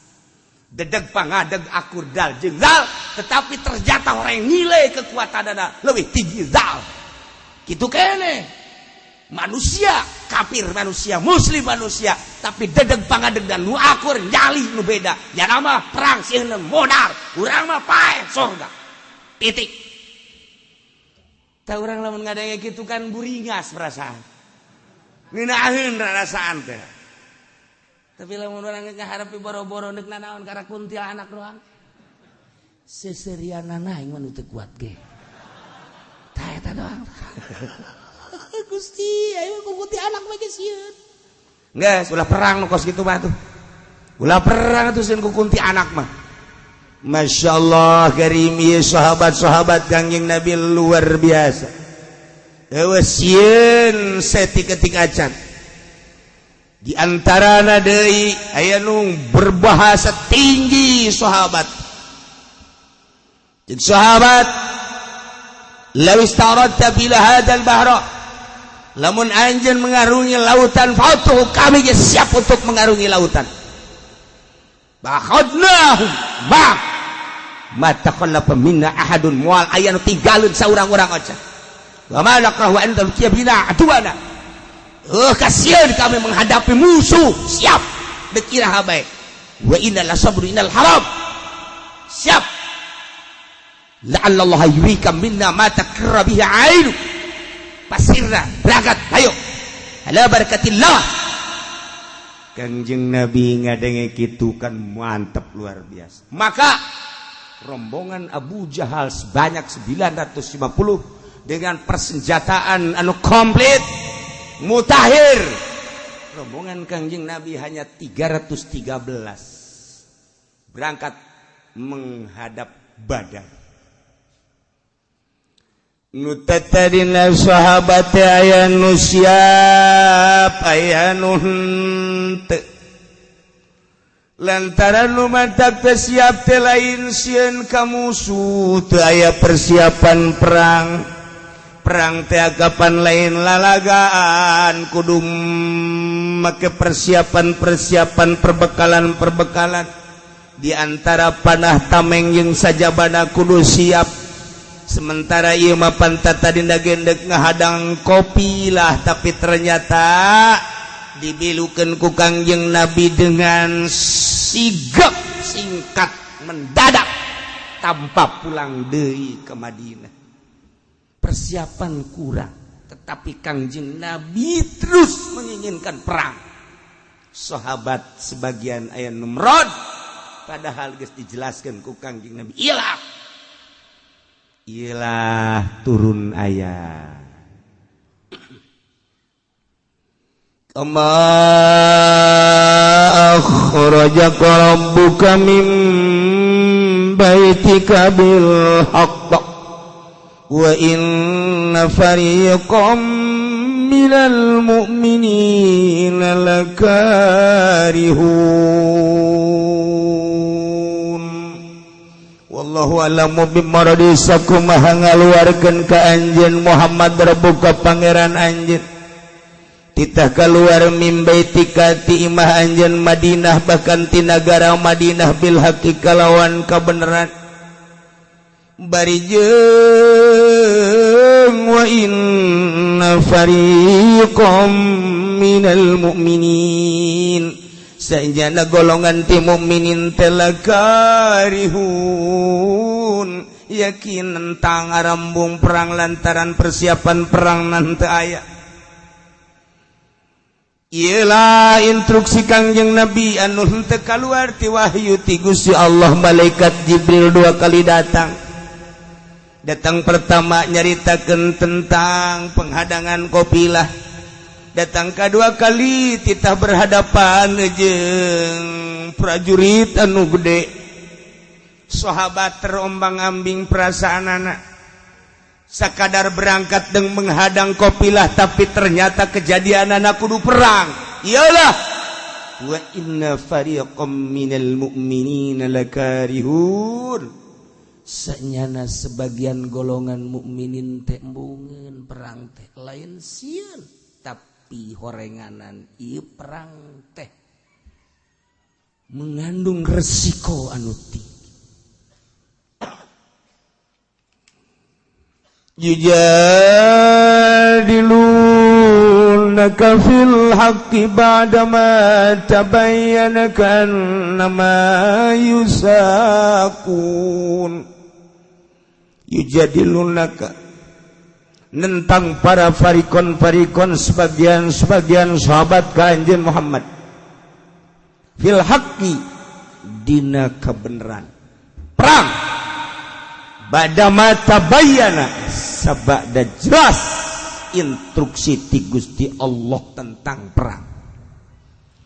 Dedeg pangadeg akur dal jeung zal, tetapi ternyata orang yang nilai kekuatan dana lebih tinggi zal. Gitu kene manusia kafir manusia, muslim manusia, tapi dedeg pangadeg dan nu akur nyali nu beda ya. Nama perang sieun modal, urang mah paeh surga, titik. Tah, urang lamun ngadenge kitu kan buringas perasaan, ngeunaheun rasaan teh. Tapi lamun urang ngaharepi boro-boro neuk nanaon, karena kuntilanak doang, seserianana aing mah nu teu kuat ge. Tah, eta doang. Gusti, ayo ku kuntilanak mah geus sieun. Geus ulah perang nu kos kitu mah tuh. Ulah perang tuh sieun ku kuntilanak mah. Masya Allah karim, ieu sahabat-sahabat Kangjeng Nabi luar biasa. Eueuh sieun saketik acan. Di antarana deui aya nu berbahasa tinggi sahabat. Jadi sahabat, law istaradta bila hadzal bahra, lamun anjeun mengarungi lautan fatuh, kami ge siap untuk mengarungi lautan. Bakhadnahum ma ma takhallafa minna ahadun, moal aya nu tinggalun saurang-urang aja. Wa ma nakrahu an talqiya bina aduana, kasieun kami menghadapi musuh, siap deuk iraha bae. Wa inna la sabru innal haram, siap. La'alla Allah yurika minna ma takarra bihi ainu. Pasirna berangkat, ayo ala barakatillah. Kangjeng Nabi ngadenge kitu kan mantep luar biasa. Maka rombongan Abu Jahal sebanyak 950 dengan persenjataan anu komplit mutakhir. Rombongan Kangjeng Nabi hanya 313 berangkat menghadap Badar. Nu tadina sahabat aya nu siap, aya nu henteu. Lantaran nu mantak teu siap teh lain sieun ka musuh, teu aya persiapan perang. Perang teh kapan lain lalagaan, kudu make persiapan-persiapan, perbekalan-perbekalan, diantara panah, tameng jeung sajabana kudu siap. Sementara ieu mah pantat tadi gendek ngahadang kafilah, tapi ternyata dibilukeun ku Kangjeng Nabi dengan sigap, singkat, mendadak, tanpa pulang deui ke Madinah. Persiapan kurang, tetapi Kangjeng Nabi terus menginginkan perang. Sahabat sebagian aya numrod, padahal geus dijelaskan ku Kangjeng Nabi. Iyalah, iyalah, turun ayat. Kama akhrajaka rabbuka min baitika bil haqq wa inna fariqam minal mu'minina lakarihun. Wallahu a'lamu bimaradi. Sakumaha ngaluarkeun ka anjeun Muhammad rabbuka pangeran anjeun, titah keluar, min baitika ti imah anjeun, Madinah, bahkan ti nagara Madinah, bil haqqi kalawan kabeneran. Bari jeung wa inna fariqam minal mu'minin, saenjana golongan ti mukminin teh, lakarihun, yakin tentang arembung perang lantaran persiapan perang nanti aya. Iyalah instruksi Kangjeng Nabi anu henteu kaluar ti wahyu ti Gusti Allah. Malaikat Jibril dua kali datang. Datang pertama nyaritakeun tentang penghadangan kafilah. Datang kedua kali titah berhadapan jeung prajurit anu gede. Sahabat terombang-ambing perasaan anak, sakadar berangkat dan menghadang kafilah, tapi ternyata kejadian anak kudu perang. Iyalah, wa inna fariqam minal mu'minina lakarihun, sanyana sebagian golongan mukminin teh embungeun perang teh, lain sieun tapi horenganan. Ieu perang teh mengandung resiko anu tinggi. Yujadilunaka fil haqqi ba'dama tabayyana ka'annama yusaqun. Yujadilunaka, nentang para farikon-farikon, sebagian-sebagian sahabat ka anjeun Muhammad, fil haqqi dina kebenaran perang, badama tabayyana, sabada jelas instruksi ti Gusti Allah tentang perang.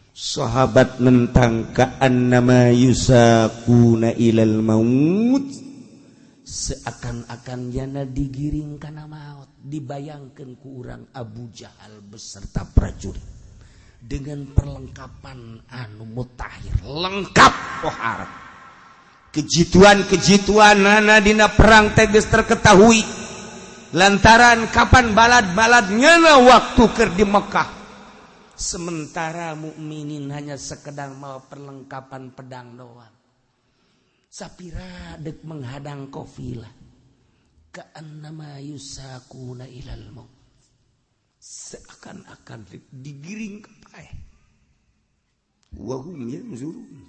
Sahabat nentang, ka'annama yusaquna ilal maut, seakan-akan jana digiring kana maut. Dibayangkan ku urang Abu Jahal beserta prajurit dengan perlengkapan anu mutakhir, lengkap pohara, kejituan-kejituan nana dina perang teges terketahui lantaran kapan balad-balad nyana waktu keur di Mekah. Sementara mukminin hanya sekedar mau perlengkapan pedang doang, sapira dek menghadang kafilah, ka'annama yusaquna ilal maut, seakan-akan digiring ke paeh, wahum yanzurun.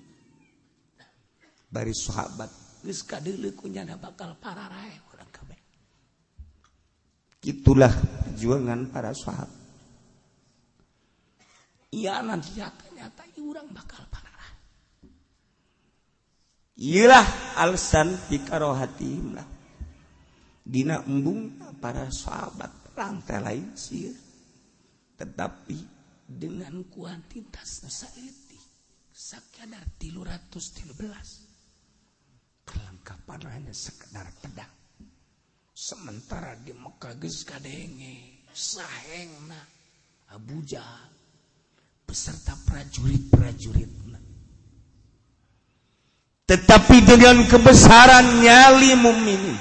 Bari sahabat geus kadeuleu ku nyana bakal pararae urang kabeh. Itulah perjuangan para sahabat. Iya, nanti nyata-nyata urang bakal pararae. Iyalah alasan dikarohatihim lah dina embung para sahabat perang teh lain sih, tetapi dengan kuantitas saeutik, sakadar 313, perlengkapan hanya sekedar pedang, sementara di Mekah geus kadenge sahengna Abu Jahal beserta prajurit-prajuritna. Tetapi dengan kebesaran nyali mukminin.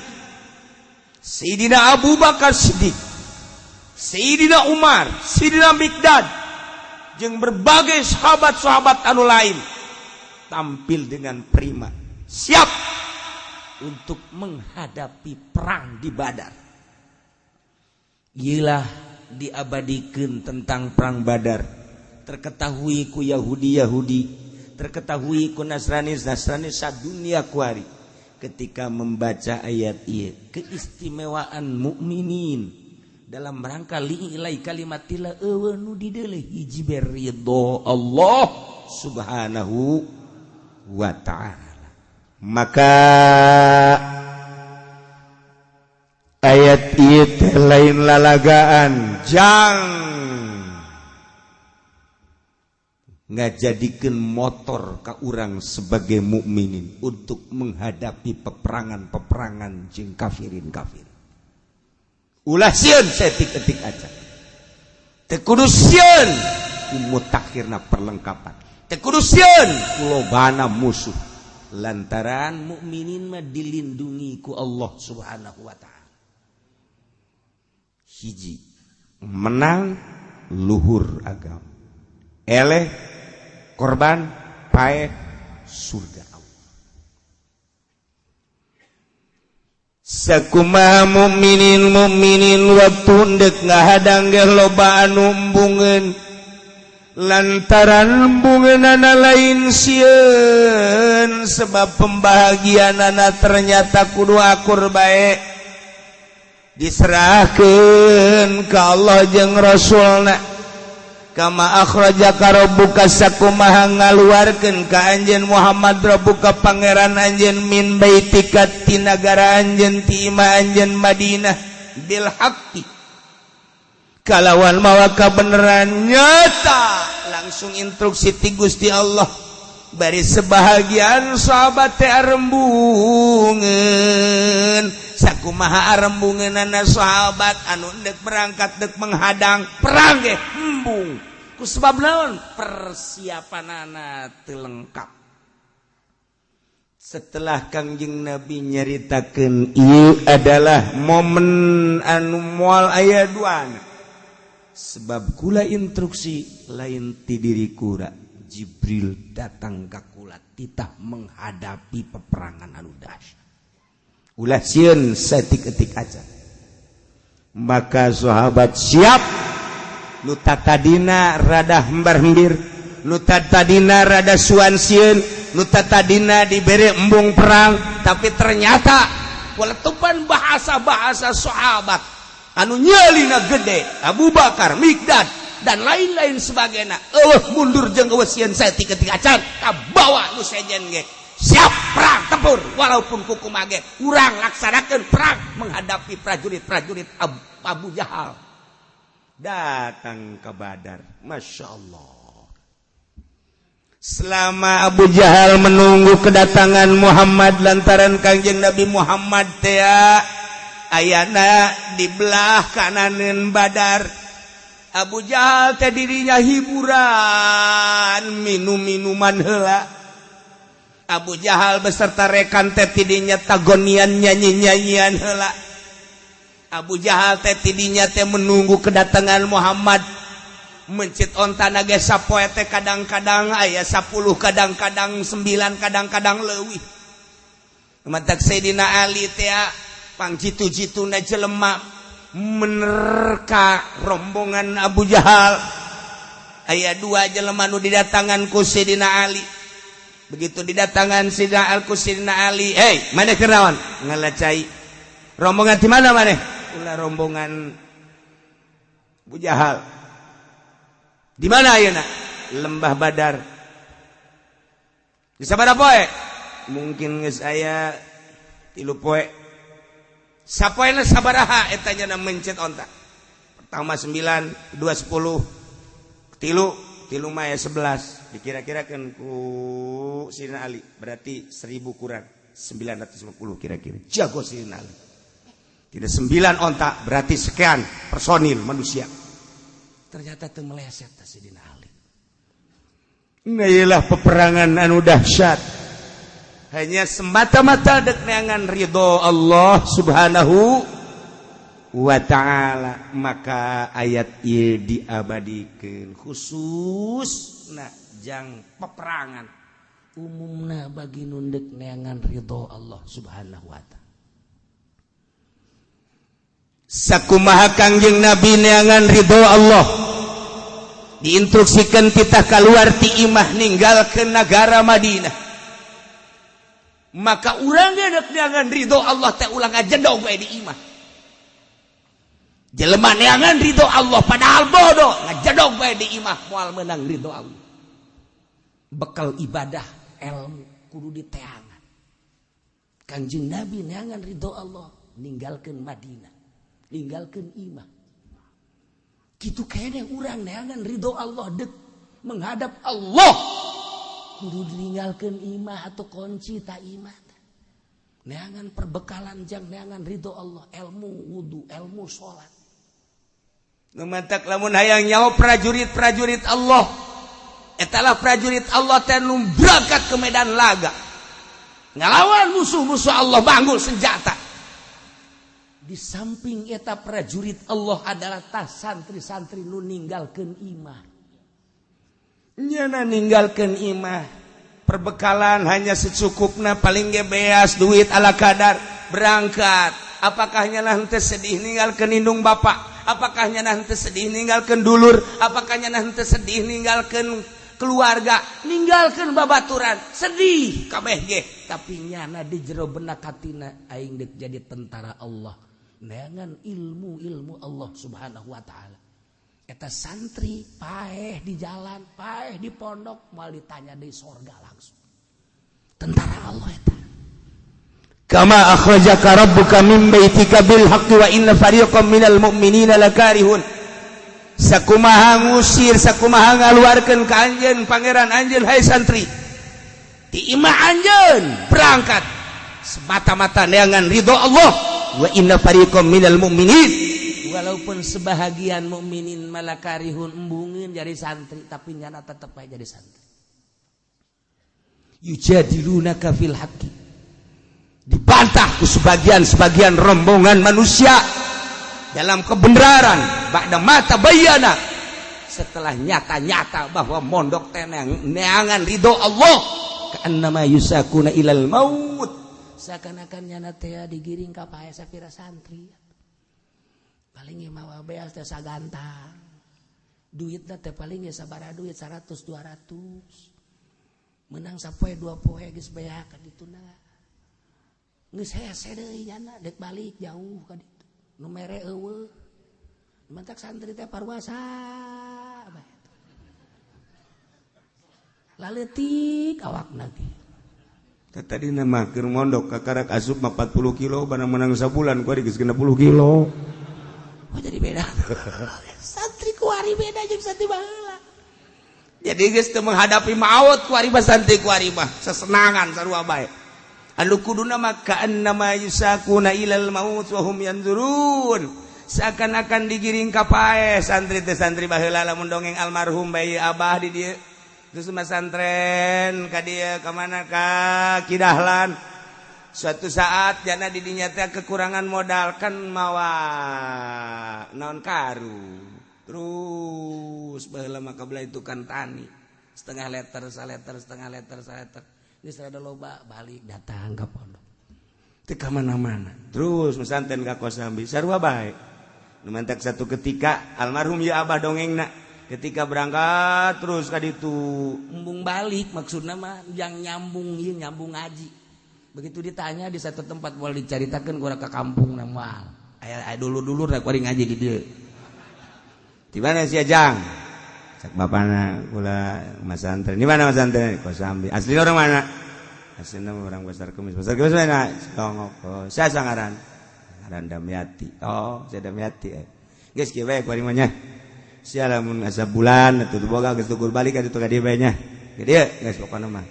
Sayyidina Abu Bakar Siddiq, Sayyidina Umar, Sayyidina Miqdad jeung berbagai sahabat-sahabat anu lain tampil dengan prima, siap untuk menghadapi perang di Badar. Iyalah diabadikan tentang perang Badar, terketahui ku Yahudi-Yahudi, terketahui ku Nasrani-Nasrani sadunia kuari. Ketika membaca ayat ieu, keistimewaan mukminin dalam rangka li'ilai kalimatillah eueuh nu dideuleuh hiji ridho Allah Subhanahu wa ta'ala. Maka ayat ieu teh lain lalagaan jang ngajadikeun motor ka urang sebagai mukminin untuk menghadapi peperangan-peperangan jeung kafirin-kafir. Ulah sieun saeutik-eutik aja. Teu kudu sieun ku mutakhirna perlengkapan. Teu kudu sieun ku lobana musuh. Lantaran mukminin mah dilindungi ku Allah Subhanahu wa ta'ala. Hiji, menang luhur agama. Eleh korban paeh surga Allah. Sakumaha mukminin mukminin waktu ndek ngahadang ge loba anu embungeun lantaran embungeunana lain sieun sebab pembahagianana ternyata kudu akur bae diserahkeun ka Allah jeung Rasulna. Kama akhrajaka rabbuka sakumaha ngaluarkeun ka anjeun Muhammad rabbuka pangeran anjeun min baitika ti nagara anjeun ti imah anjeun Madinah bil haqqi kalawan mawa kabeneran nyata. Langsung instruksi ti Gusti Allah bari sebahagian sahabat teh arembungeun. Sakumaha arembungeunana sahabat anu dek berangkat dek menghadang perang ge embung ku sebab naon persiapanana teu lengkap. Setelah Kangjeng Nabi nyaritakeun ieu adalah momen anu moal aya duana sebab kula instruksi lain ti diri kula, Jibril datang ka kula titah menghadapi peperangan anu dahsyat. Ulah sieun saeutik-eutik aja. Maka sahabat siap. Nu tatadina rada hembar-hembir, nu tatadina rada suan sieun, nu tatadina dibere embung perang, tapi ternyata waletupan bahasa-bahasa sahabat anu nyelina gede, Abu Bakar, Miqdad dan lain-lain sebagainya. Eueuh mundur jeung eueuh sieun saeutik-eutik acan, kabawa nu sejen ge. Siap perang tempur walaupun kukumaha ge urang laksanakeun perang menghadapi prajurit-prajurit Abu Jahal. Datang ke Badar, Masya Allah. Selama Abu Jahal menunggu kedatangan Muhammad lantaran Kangjeng Nabi Muhammad teh ayana di belah kananeun Badar, Abu Jahal teh dirinya hiburan minum-minuman heula. Abu Jahal beserta rekan teh tidinya tagonian nyanyi-nyanyian heula. Abu Jahal teh tidinya teh menunggu kedatangan Muhammad. Mencit ontana ge sapoe teh kadang-kadang aya 10, kadang-kadang 9, kadang-kadang leuwih. Matak Sayyidina Ali teh pangjitu-jituna jelema menerka rombongan Abu Jahal. Aya dua jelema nu didatangan ku Sayyidina Ali. Begitu didatangan Sayyidina Al ku Sayyidina Ali, "Hei, maneh keur naon?" Ngalacai. "Rombongan di mana maneh?" "Ulah rombongan Abu Jahal." "Di mana ayeuna?" "Lembah Badar." "Di sabaraha poe?" "Mungkin geus aya 3 poe." "Sapoena sabaraha eta nya mencet onta?" Pertama 9, 2 10, tilu, tilu mah aya 11. Dikira-kirakeun ku Sayyidina Ali berarti 1000 kurang 950 kira-kira. Jago Sayyidina Ali. Tidak 9 onta berarti sekian personil manusia. Ternyata teu meleset Sayyidina Ali. Iyalah peperangan anu dahsyat. Hanya semata-mata dek neangan ridho Allah Subhanahu wa ta'ala. Maka ayat ieu diabadikeun khusus na jang peperangan, umumna bagi nu ndek neangan ridho Allah Subhanahu wa ta'ala. Sakumaha Kangjeng Nabi neangan ridho Allah, diinstruksikan kita keluar ti imah, ninggalkeun negara Madinah, maka urang ge dek neangan ridho Allah teh ulah ngajedog bae di imah. Jelema neangan ridho Allah padahal bodoh ngajedog bae di imah, moal meunang ridho Allah. Bekal ibadah ilmu kudu diteangan. Kangjeng Nabi neangan ridho Allah ninggalkeun Madinah, ninggalkeun imah. Kitu kene urang neangan ridho Allah dek menghadap Allah kudu ninggalkeun imah atau kunci ta imah. Neangan perbekalan jang neangan ridho Allah, ilmu wudu, ilmu salat. Nu mantak lamun hayang nyaho prajurit-prajurit Allah, etalah prajurit Allah teh nu berangkat ke medan laga ngalawan musuh-musuh Allah, banggul senjata. Di samping eta prajurit Allah adalah tas santri-santri nu ninggalkeun imah. Nyana ninggalkeun imah, perbekalan hanya secukupna, paling ge beas duit ala kadar, berangkat. Apakah nyana henteu sedih ninggalkeun indung bapak? Apakah nyana henteu sedih ninggalkeun dulur? Apakah nyana henteu sedih ninggalkeun keluarga, ninggalkeun babaturan? Sedih kabeh ge, tapi nyana di jero benak hatina aing dek jadi tentara Allah, neangan ilmu-ilmu Allah Subhanahu wa ta'ala. Eta santri paeh di jalan, paeh di pondok, moal ditanya di sorga langsung. Tentara Allah eta. Kama akhrajaka rabbuka min baitika bil haqqi wa inna fariqam minal mu'minina lakarihun. Sakumaha ngusir, sakumaha ngaluarkeun ka anjeun pangeran anjeun, hai santri, ti imah anjeun berangkat semata-mata neangan ridho Allah, wa inna fariqam minal mu'minin, walaupun sebahagian mukminin malakarihun, embungin jadi santri, tapi nyana tetep aja jadi santri. Yujadilunaka fil haqqi, dibantah ku sebagian-sebagian rombongan manusia dalam kebenaran, ba'da mata bayana, setelah nyata-nyata bahwa mondok teh neangan ridho Allah, ka'annama yusakuna ilal maut, seakan-akan nyana teh digiring ka pae sapira santri paling mawa beas teh sagantang, duitna teh paling ge sabaraha duit, 100 200, menang sapoe dua poe geus beak ka dituna, geus hese deui nyana dek balik jauh ka ditu, nu mere eueuh. Mantak santri teh parwasa bae, laleutik awakna ge. Tadi nama keur mondok kakarak asup mah 40 kilo, barang menang sabulan kuari geus 60 kilo. Oh, jadi beda santri kuari, beda jeung santri baheula. Jadi geus teu menghadapi maut kuari mah, santri kuari mah sesenangan sarua bae. Anu kuduna mah ka'annama yusakuna ilal maut wa hum yanzurun, seakan-akan digiring ka paeh santri teh. Santri baheula lamun dongeng almarhum bayi abah di dieu, terus masantren ka dieu, ka mana, ka Kidahlan, suatu saat jana di dinya teh kekurangan modal kan, mawa naon, karu. Terus baheula mah kabelah itu kan tani, setengah liter saliter, setengah liter saliter, geus rada loba, balik datang ke pondok. Teu ka mana-mana terus mesanten ka Kosambi sarua bae. Nu mantak satu ketika almarhum ya abah dongengna ketika berangkat terus ka ditu embung balik, maksudna mah yang nyambung ieu, nyambung ngaji. Begitu ditanya di satu tempat, boleh diceritakan kurang ke kampung na moal aya aya dulu-dulu rek kuari ngaji di dieu. Di mana sih Jang? Cak bapana, kula masantren. Di mana masantren? Kosambi. Asli orang mana? Aslinya orang Pasar Kemis. Pasar Kemis mana? Cilongok. Oh, saya sangaran. Ngaran Damiati. Oh, saya Damiati. Eh. Geus kieu bae kuari mah nya. Sia lamun asa bulan atuh boga geus tukur balik ka ditu ka dieu bae nya. Ka dieu geus pokona mah.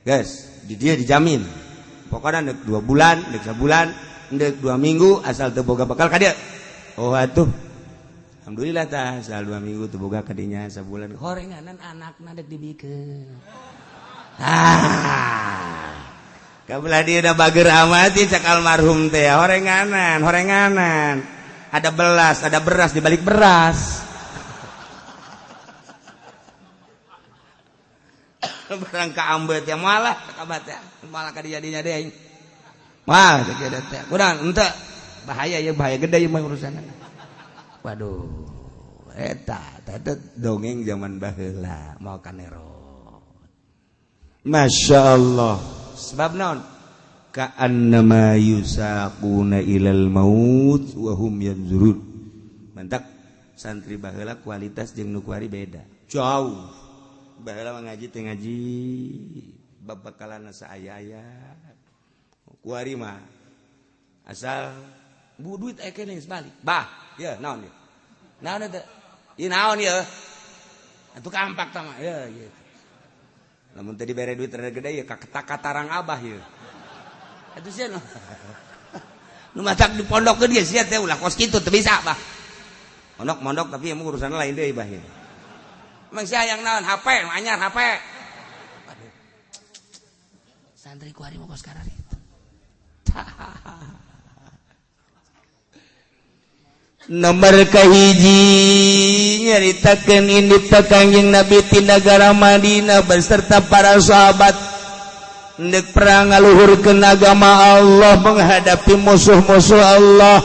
Geus, di dieu dijamin. Pokona deuk 2 bulan, deuk sabulan, deuk 2 minggu asal teu boga bekal ka dieu. Oh atuh. Alhamdulillah tah asal 2 minggu teu boga kadinya sabulan. Horenganan anakna dek dibikeun. Ah. Kabelah dia udah bager amat cak almarhum teh horenganan, horenganan. Ada belas, ada beras di balik beras. Barang kaambet ya malah kabat ya. Malah kadinya deh. Wah, teh kurang ente bahaya ya, bahaya gede mah urusan. Waduh, eta eta dongeng zaman baheula mau kanero. Masya Allah. Sebab naon? Ka'annama yusaquna ilal maut wa hum yanzurun. Mantak santri baheula kualitas jeung nu kuari beda. Jauh. Baheula mah ngaji teh ngaji babakalan saaya-aya. Kuari mah asal bu duit aya keneh geus balik. Bah, ye naon ye? Naon eta? Ieu naon ye? Atuh kampak tah mah ye gitu. Lamun teu dibere duit rada gede ye katarang abah ye. Atuh sia nu matak di pondok ge sia teh ulah kos kitu teu bisa bah. Mondok-mondok tapi emang urusan lain deui bah ye. Emang sia yang naon HP, nu anyar HP. Aduh. Santri kuari mah kos kararitu. Nomor kahiji nyaritakeun indit Kangjeng Nabi ti nagara Madinah beserta para sahabat ndek perang ngaluhurkeun agama Allah menghadapi musuh-musuh Allah.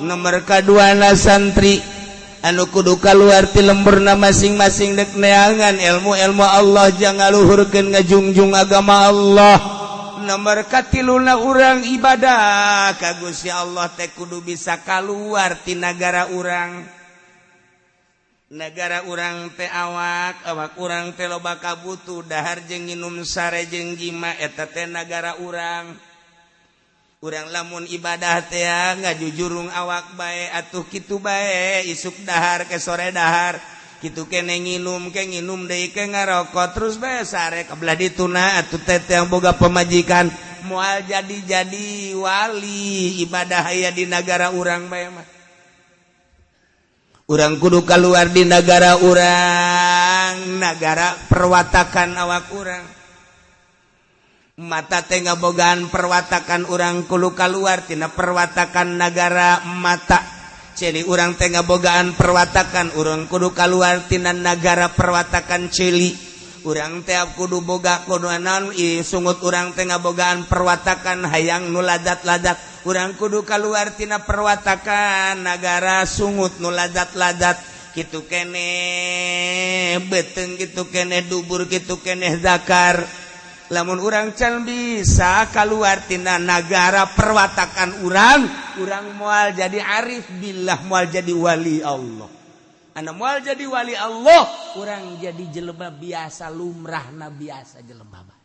Nomor kaduana santri anu kudu kaluar ti lemburna masing-masing dek neangan ilmu-ilmu Allah jang ngaluhurkeun ngajungjung agama Allah. Nomor katiluna urang ibadah ka Gusti Allah teh kudu bisa kaluar ti nagara urang. Nagara urang teh awak, awak urang teh loba kabutuh dahar jeung nginum sare jeung jima eta teh nagara urang. Urang lamun ibadah teh ngajujurung awak bae atuh kitu bae isuk dahar ke sore dahar. Kitu kene nginum ke nginum deui ke ngarokok terus bae sare kabelah dituna atuh teh yang boga pemajikan moal jadi-jadi wali ibadah aya di nagara urang bae mah. Urang kudu keluar di nagara urang, nagara perwatakan awak urang. Mata teh ngabogaan perwatakan urang kudu keluar tina perwatakan nagara mata. Celi urang teh ngabogaan perwatakan urang kudu keluar tina nagara perwatakan celi. Urang teh kudu boga kudu naon sungut urang teh ngabogaan perwatakan hayang nu ladat-ladat. Urang kudu keluar tina perwatakan nagara sungut nu ladat-ladat. Kitu keneh beuteung, kitu keneh dubur, kitu keneh zakar. Lamun urang can bisa keluar tina nagara perwatakan urang, urang moal jadi arif billah, moal jadi wali Allah. Anu moal jadi wali Allah, urang jadi jelema biasa lumrahna biasa jelema.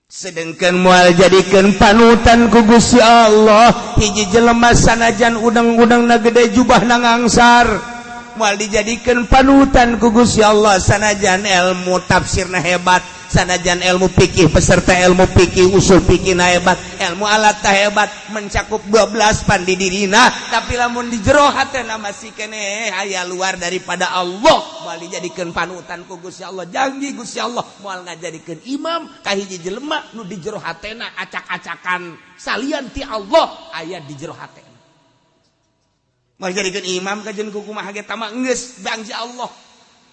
Sedangkan moal jadikeun panutan ku Gusti Allah, hiji jelema sanajan udang-udangna gede jubahna ngangsar. Moal dijadikeun panutan ku Gusti Allah sanajan ilmu tafsirna hebat, sanajan ilmu fikih peserta ilmu fikih usul fikihna hebat, ilmu alat hebat, mencakup 12 pan di dirina, tapi lamun di jero hatena masih keneh aya luar daripada Allah, moal dijadikeun panutan ku Gusti Allah. Janji Gusti Allah moal ngajadikeun imam ka hiji jelema nu di jero hatena acak-acakan salian ti Allah aya di jero hatena. Moal dijadikeun imam kajen ku kumaha ge tama geus bangsa Allah.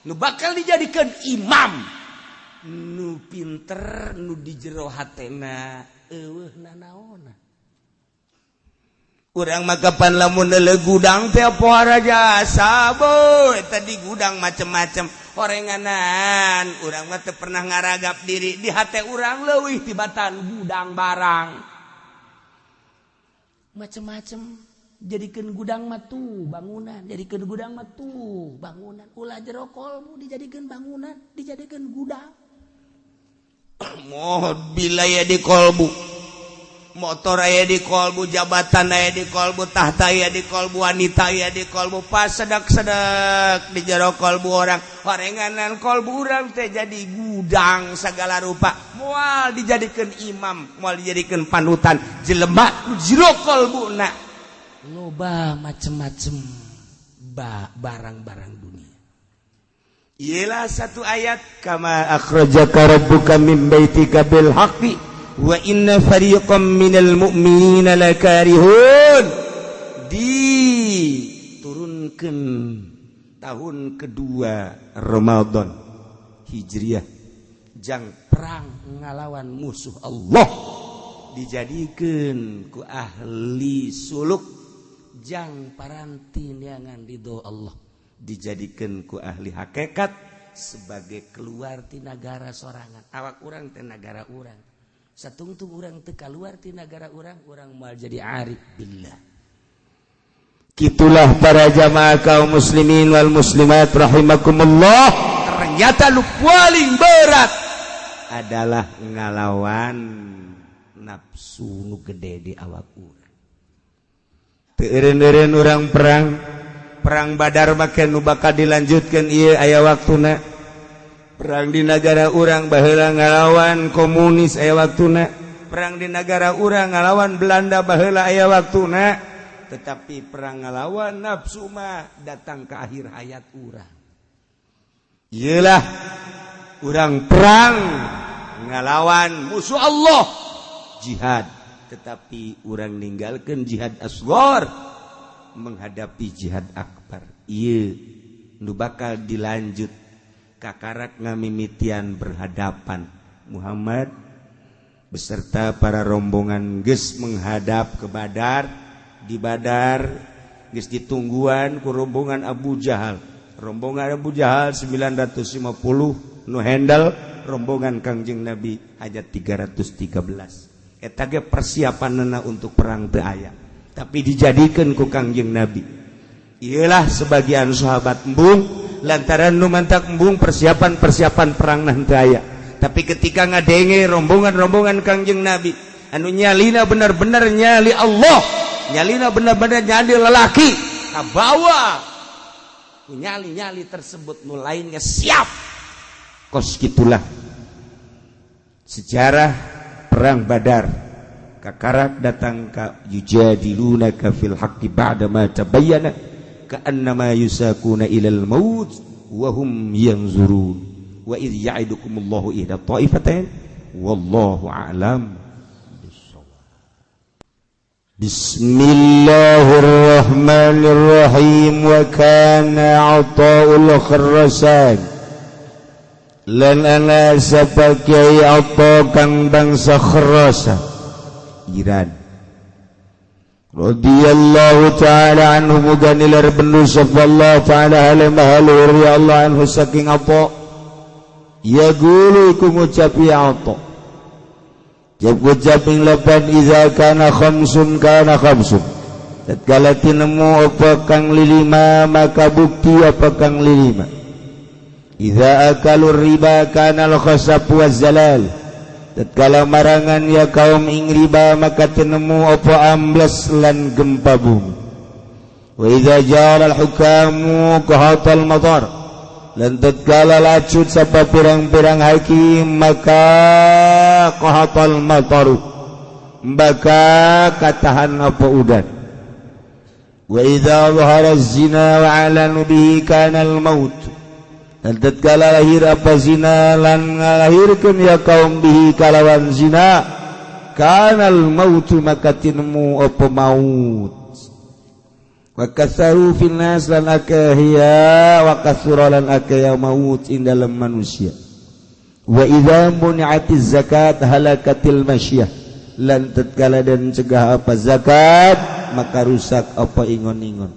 Nu bakal dijadikeun imam nu pinter nu di jero hatena eueuh nanaona. Urang mah kapan lamun leuleuh gudang teh pohara jasa boy eta di gudang macem-macem orenganan. Urang mah teu pernah ngaragap diri di hate urang leuwih tibatan gudang barang macem-macem. Jadikeun gudang mah tuh bangunan, jadikeun gudang mah tuh bangunan. Ulah jero kolbu dijadikeun bangunan, dijadikeun gudang. Mobil aya di kolbu, motor aya di kolbu, jabatan aya di kolbu, tahta aya di kolbu, wanita aya di kolbu, pas sedak-sedak di jero kolbu orang. Orenganan kolbu urang teh jadi gudang segala rupa. Moal dijadikeun imam, moal dijadikeun panutan jelema nu jero kolbuna. Loba macem-macem barang-barang dunia. Ialah satu ayat kama akhrajaka rabbuka min baitika bil haqqi wa inna fariqam minal mu'minina lakarihun. Di Diturunkeun tahun kedua Ramadan Hijriah jang perang ngalawan musuh Allah, dijadikan ku ahli suluk jang paranti neangan ridho Allah, dijadikan ku ahli hakikat sebagai keluar ti nagara sorangan. Awak urang teh nagara urang, satungtung urang teu kaluar ti nagara urang, urang moal jadi arif billah. Kitulah para jamaah kaum muslimin wal muslimat rahimakumullah. Ternyata lu paling berat adalah ngalawan nafsu nu gede di awak urang. Teu eureun-eureun urang perang perang Badar make nu bakal dilanjutkeun ieu aya waktuna. Perang di negara urang baheula ngalawan komunis aya waktuna, perang di negara urang ngalawan Belanda baheula aya waktuna, tetapi perang ngalawan nafsu mah datang ke akhir hayat urang. Iyalah urang perang ngalawan musuh Allah, jihad, tetapi urang ninggalkan jihad asghar menghadapi jihad akbar. Ieu nu bakal dilanjut kakarak ngamimitian berhadapan Muhammad beserta para rombongan geus menghadap ke Badar. Di Badar geus ditungguan ku rombongan Abu Jahal. Rombongan Abu Jahal 950 nu handle, rombongan Kangjeng Nabi hanya 313. Eta ge persiapanna untuk perang teu aya, tapi dijadikan ku Kangjeng Nabi. Iyalah sebagian sahabat embung lantaran nu mantak embung persiapan-persiapan perang teu aya. Tapi ketika ngadenge rombongan-rombongan Kangjeng Nabi anu nyalina benar-benar nyali Allah, nyalina benar-benar nyali lelaki, kabawa nyali-nyali tersebut nu lainnya siap. Kos gitulah sejarah perang Badar. Kakarak datang ka yujadilunaka fil haqqi ba'da ma tabayyana ka'annama yusakuna ilal maut wa hum yanzurun wa idh ya'idukumullahu ihda ta'ifatain wallahu a'lam. Bismillahirrahmanirrahim. Wa kana Ata'ul Khurasan lan ana sapa Kiai Atha kang bangsa Khurasan Iran radhiyallahu ta'ala anhu, muga nilar bendu sapa Allah ta'ala halimah ya Allah anhu saking Atha. Ya gulu iku ngucap ya Atha jab-jab ing lepan iza kana khamsun kana khamsun, tatkala tinemu apa kang lilima maka bukti apa kang lilima. Iza akalur riba kana al-khasab wa zalal, tatkala marangan ya kaum ing riba maka tinemu apa ambles lan gempa bumi. Wa iza jara al-hukamu qahatal madar, lan tatkala lacut sapa pirang-pirang hakim maka qahatal mataru maka katahan apa udan. Wa idza zahara zina wa alanu bihi kana al maut, dan tatkala lahir apa zina lan ngalahirkeun ya kaum bihi kalawan zina kana al maut maka tinemu apa maut. Wa kasaru fil nas lan akhiya wa kasura lan akhiya maut ing dalam manusia. Wa idza muni'atiz zakat halakatil masyiyah, lan tatkala dan cegah apa zakat maka rusak apa ingon-ingon.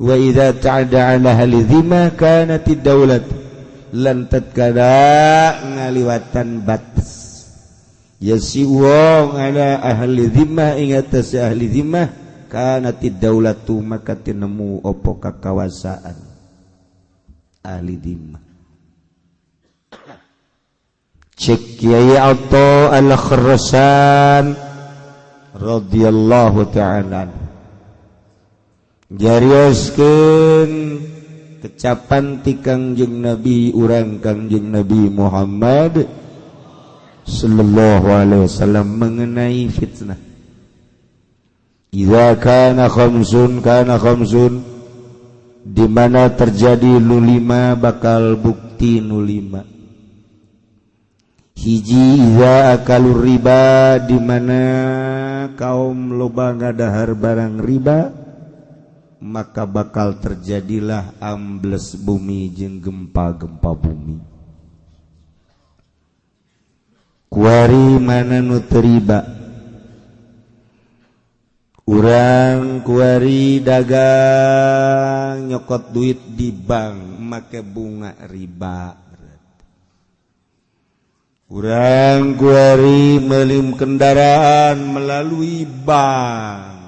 Wa idza ta'ada ala ahli dhimma kanatid daulat, lan tatkala ngaliwatan batas ya si wong ala ahli dhimmah ing atas ahli dhimmah kanatid daulatu maka tinemu opo kakawasaan ahli dhimmah. Cek Kiai Atha Al-Khurasan radhiyallahu ta'ala jarioskeun kecapan ti Kangjeng Nabi urang Kangjeng Nabi Muhammad sallallahu alaihi wasallam mengenai fitnah. Idza kana khamsun kana khamsun, di mana terjadi nu lima bakal bukti nu lima. Hiji idza akalur riba, di mana kaum loba ngadahar barang riba maka bakal terjadilah ambles bumi jeung gempa-gempa bumi. Kuari mana nu teu riba? Urang kuari dagang nyokot duit di bank make bunga riba. Urang kuari meuli kendaraan melalui bank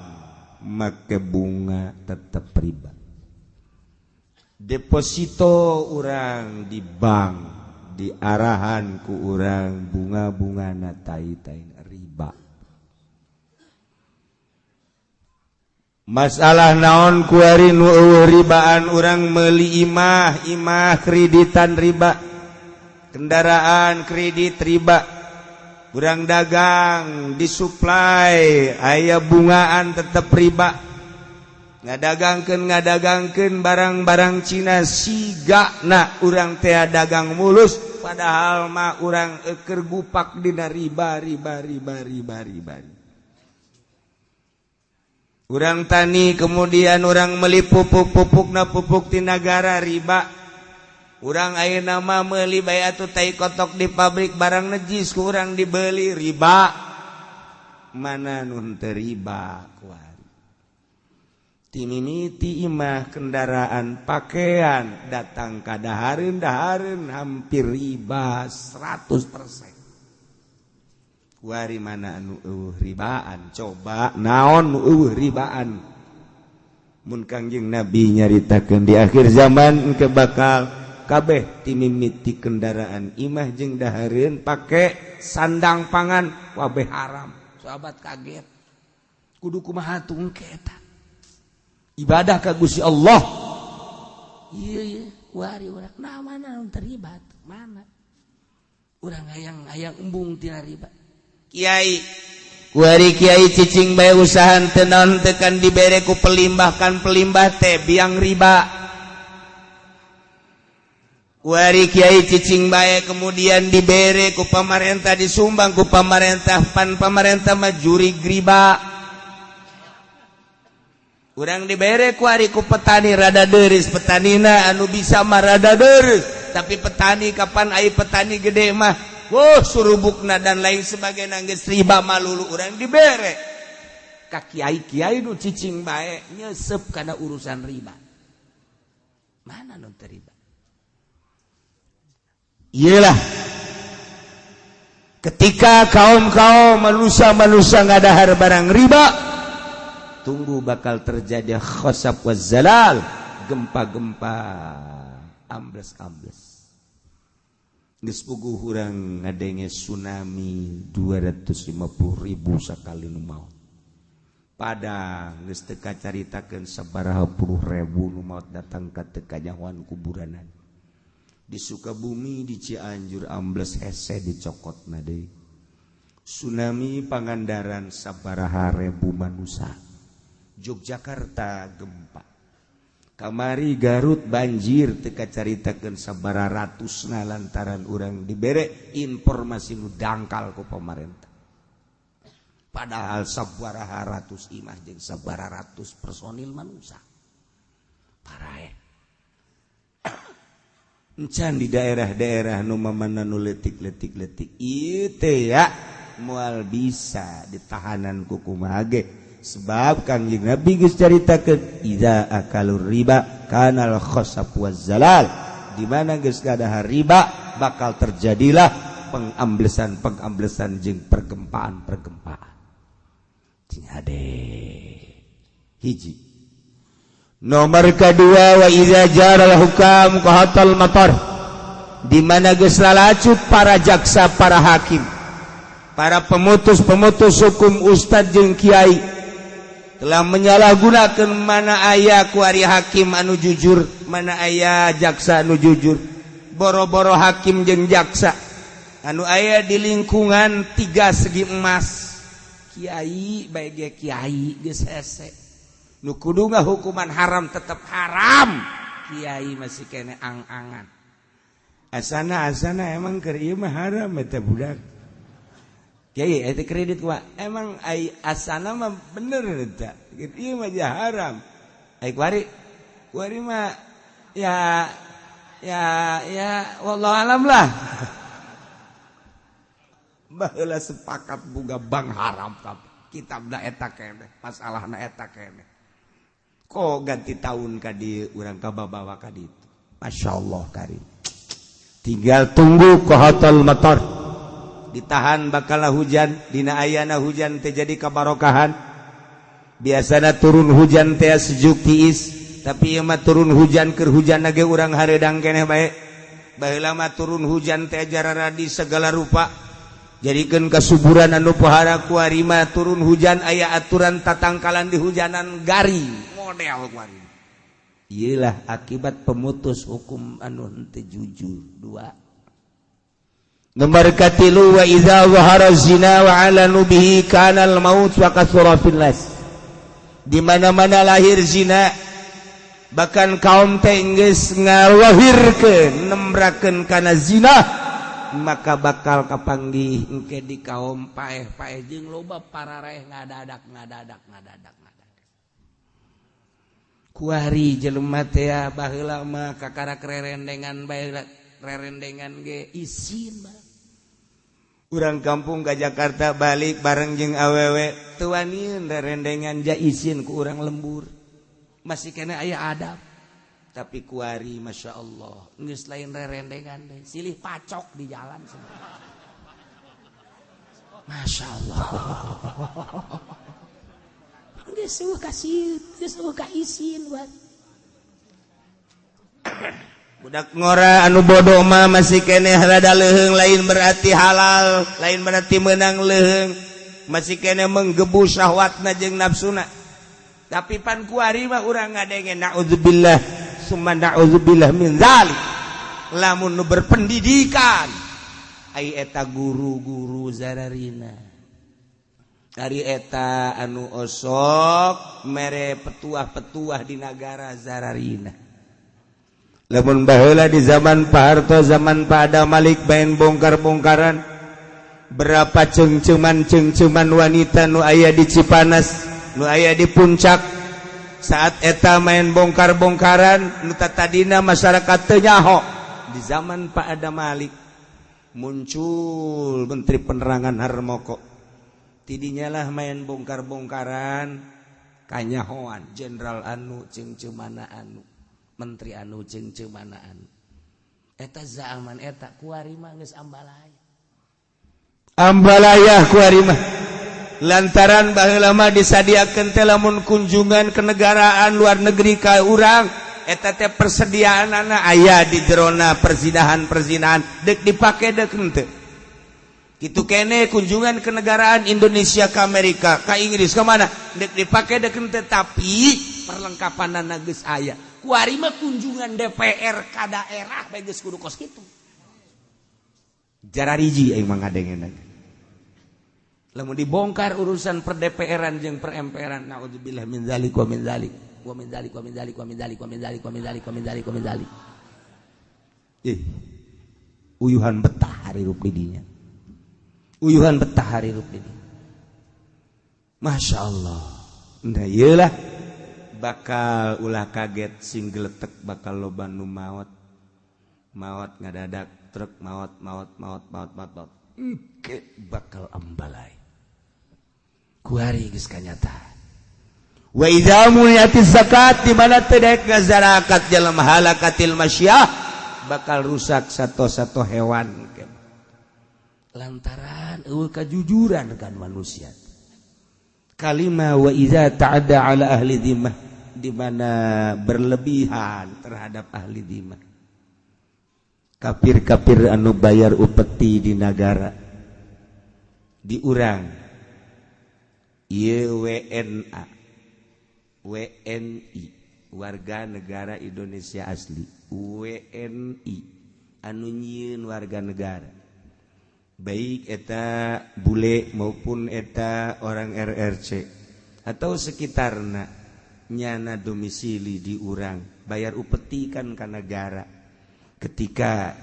make bunga tetep riba. Deposito urang di bank diarahan ku urang bunga-bungana tai-tai riba. Masalah naon kuari nu eueuh ribaan, urang meuli imah, imah kreditan riba, kendaraan kredit riba, urang dagang disuplai aya bungaan tetep riba, ngadagangkeun barang-barang Cina sigana urang teh dagang mulus padahal mah urang eukeur gupak dina riba riba riba riba riba. Urang tani kemudian urang meuli pupuk-pupukna pupuk ti nagara riba. Urang ayeuna mah meuli bae atuh tai kotok di pabrik barang najis ku urang dibeli riba. Mana nu henteu riba kuari? Timimiti imah kendaraan pakaian datang ka dahareun-dahareun hampir riba 100%. Kuari mana anu eueuh ribaan? Coba naon nu eueuh ribaan? Mun Kangjeng Nabi nyaritakeun di akhir zaman engke bakal kabeh timimiti kendaraan imah jeung dahareun pake sandang pangan kabeh haram. Sahabat kaget. Kudu kumaha tungke eta? Ibadah ka Gusti Allah. Ieu ieu kuari urang nah mana nu terlibat? Mana? Urang hayang embung tina riba. Kiai kuari kiai cicing bae usahan teu naon teu kan dibere ku pelimbah kan pelimbah teh biang riba. Kuari kiai cicing bae kemudian dibere ku pamarentah disumbang ku pamarentah pan pamarentah mah jurig riba. Urang dibere kuari ku petani rada deuris petanina anu bisa mah rada deuris tapi petani kapan ai petani gede mah wah surubukna dan lain sebagainya geus riba malulu urang dibere ka kiai-kiai nu cicing bae nyesep kana urusan riba. Mana nu teu riba? Iyalah ketika kaum-kaum manusia-manusia ngadahar barang riba, tunggu bakal terjadi khosab wa zalal, gempa-gempa, ambles-ambles. Geus puguh urang ngadenge tsunami 250.000 sakali nu maot. Padang geus teu kacaritakeun sabaraha puluh ribu nu maot datang ka teu kanyahoan kuburanan. Di Sukabumi di Cianjur ambles hese dicokotna deui. Tsunami Pangandaran sabaraha ribu manusia. Yogyakarta gempa. Kamari Garut banjir teu kacaritakeun sabaraha ratusna lantaran urang dibere informasi nu dangkal ku pamarentah. Padahal sabaraha ratus imah jeung sabaraha ratus personil manusia. Parae. Encan di daerah-daerah nu mamana nu leutik-leutik-leutik ieu teh ya moal bisa ditahanan ku kumaha ge. Sebab Kangjeng Nabi geus caritakeun idza akalur riba kanal khasab waz zalal, di mana geus kadahar riba bakal terjadilah pengamblesan-pengamblesan jeung pergempaan-pergempaan. Cing hade hiji. Nomor kedua wa idza jaral hukam qahatal matar, di mana geus lalacut para jaksa, para hakim, para pemutus-pemutus hukum, ustad jeung kiai telah menyalahgunakan mana aya kuari hakim anu jujur, mana aya jaksa anu jujur. Boro-boro hakim jeung jaksa anu aya di lingkungan tiga segi emas, kiai bae ge kiai geus hese nu kudu hukuman haram tetep haram, kiai masih kene ang-angan. Asana asana emang keur ieu mah haram eta budak. Kiai eta kredit kumaha? Emang ai asana mah bener eta. Ieu mah haram. Ai kuari kuari mah ya ya ya wallahu alam lah. Baheula sepakat boga bank haram kitabna eta keneh, masalahna eta keneh. Kok ganti tahun ka dieu urang kababawa ka ditu. Masyaallah karim. Tinggal tunggu kohotul motor. Ditahan bakal hujan, dina ayana hujan teh jadi kabarokahan. Biasana turun hujan teh sejuk tiis, tapi ieu mah turun hujan keur hujan ge urang hareudang keneh bae. Baheula mah turun hujan teh jararadi segala rupa. Jadikeun kasuburan anu pohara kuari mah turun hujan aya aturan tatangkalan di hujanan garing model kuari. Iyalah akibat pemutus hukum anu henteu jujur. Dua. Nomor katilu wa idza zahara zina wa alanu bihi kana al maut wa kathura fil nas. Di mana-mana lahir zina, bahkan kaum teh geus ngalahirkeun nembrakeun kana zina, maka bakal kapanggih engke di kaum paeh-paeh jeung loba parareh ngadadak ngadadak ngadadak ngadadak. Kuari jelema teh baheula mah kakarak rerendengan bae, rerendengan ge isin mah. Urang kampung ke Jakarta balik bareng jeung awewe teu wanieun rerendengan ja isin ku urang lembur. Masih kena aya adab. Tapi kuari Masya Allah geus lain rerendengan deh, silih pacok di jalan semua. Masya Allah. Geus eueuh kasieun, geus eueuh ka isin buat. Budak ngora anu bodoh mah masih keneh rada leuheung, lain berarti halal, lain berarti menang leuheung. Masih keneh menggebu syahwatna jeung nafsuna. Tapi pan kuari mah urang ngadenge naudzubillah summa naudzubillah min zalik. Lamun nu berpendidikan ai eta guru-guru zararina. Ari eta anu osok mere petuah-petuah di nagara zararina. Lamun baheula di zaman Pak Harto, zaman Pak Adam Malik main bongkar-bongkaran, berapa cengceman-cengceman wanita nu aya di Cipanas, nu aya di Puncak, saat eta main bongkar-bongkaran nu tadina masyarakat teu nyaho. Di zaman Pak Adam Malik muncul Menteri Penerangan Harmoko, tidinya lah main bongkar-bongkaran kanyahoan jenderal anu cengcemana anu, menteri anu cengcemana anu. Eta zaman eta kuari mah geus ambalaya. Ambalaya kuari mah. Lantaran baheula mah disadiakeun teh lamun kunjungan kenegaraan luar negeri ka urang, eta teh persediaanana aya di jerona perzinahan-perzinahan deuk dipake deuk henteu. Kitu kene kunjungan kenegaraan Indonesia ke Amerika, ke Inggris, ke mana deuk dipake deuk henteu, tapi perlengkapanana geus aya. Kuari mah kunjungan DPR ka daerah bae geus kudu kos kitu. Jarariji aing mah ngadengeuna. Lamun dibongkar urusan per DPR-an jeung per MPR-an, naudzubillah min zalik wa min zalik wa min zalik wa min zalik wa min zalik wa min zalik wa min zalik wa min zalik wa min zalik. Ih. Uyuhan betah hirup di dinya. Uyuhan betah hirup di dinya. Masya Allah. Nah iyalah bakal ulah kaget sing geletek bakal loba nu maot. Maot ngadadak truk maot maot maot maot maot maot. Engke bakal ambalai. Kuari geus kanyataan. Wa idza muniatis zakat, di mana teu daek ngazarakat jelema halakatil masyah, bakal rusak sato-sato hewan. Lantaran eueuh kajujuran kan manusia. Kalima wa idza ta'adda ala ahli dhimmah, di mana berlebihan terhadap ahli dhimmah. Kafir-kafir anu bayar upeti di nagara di urang ieu WNA WNI warga negara Indonesia asli, WNI anu nyieun warga negara, baik eta bule maupun eta orang RRC atau sekitarna nyana domisili di urang bayar upeti kan ka negara. Ketika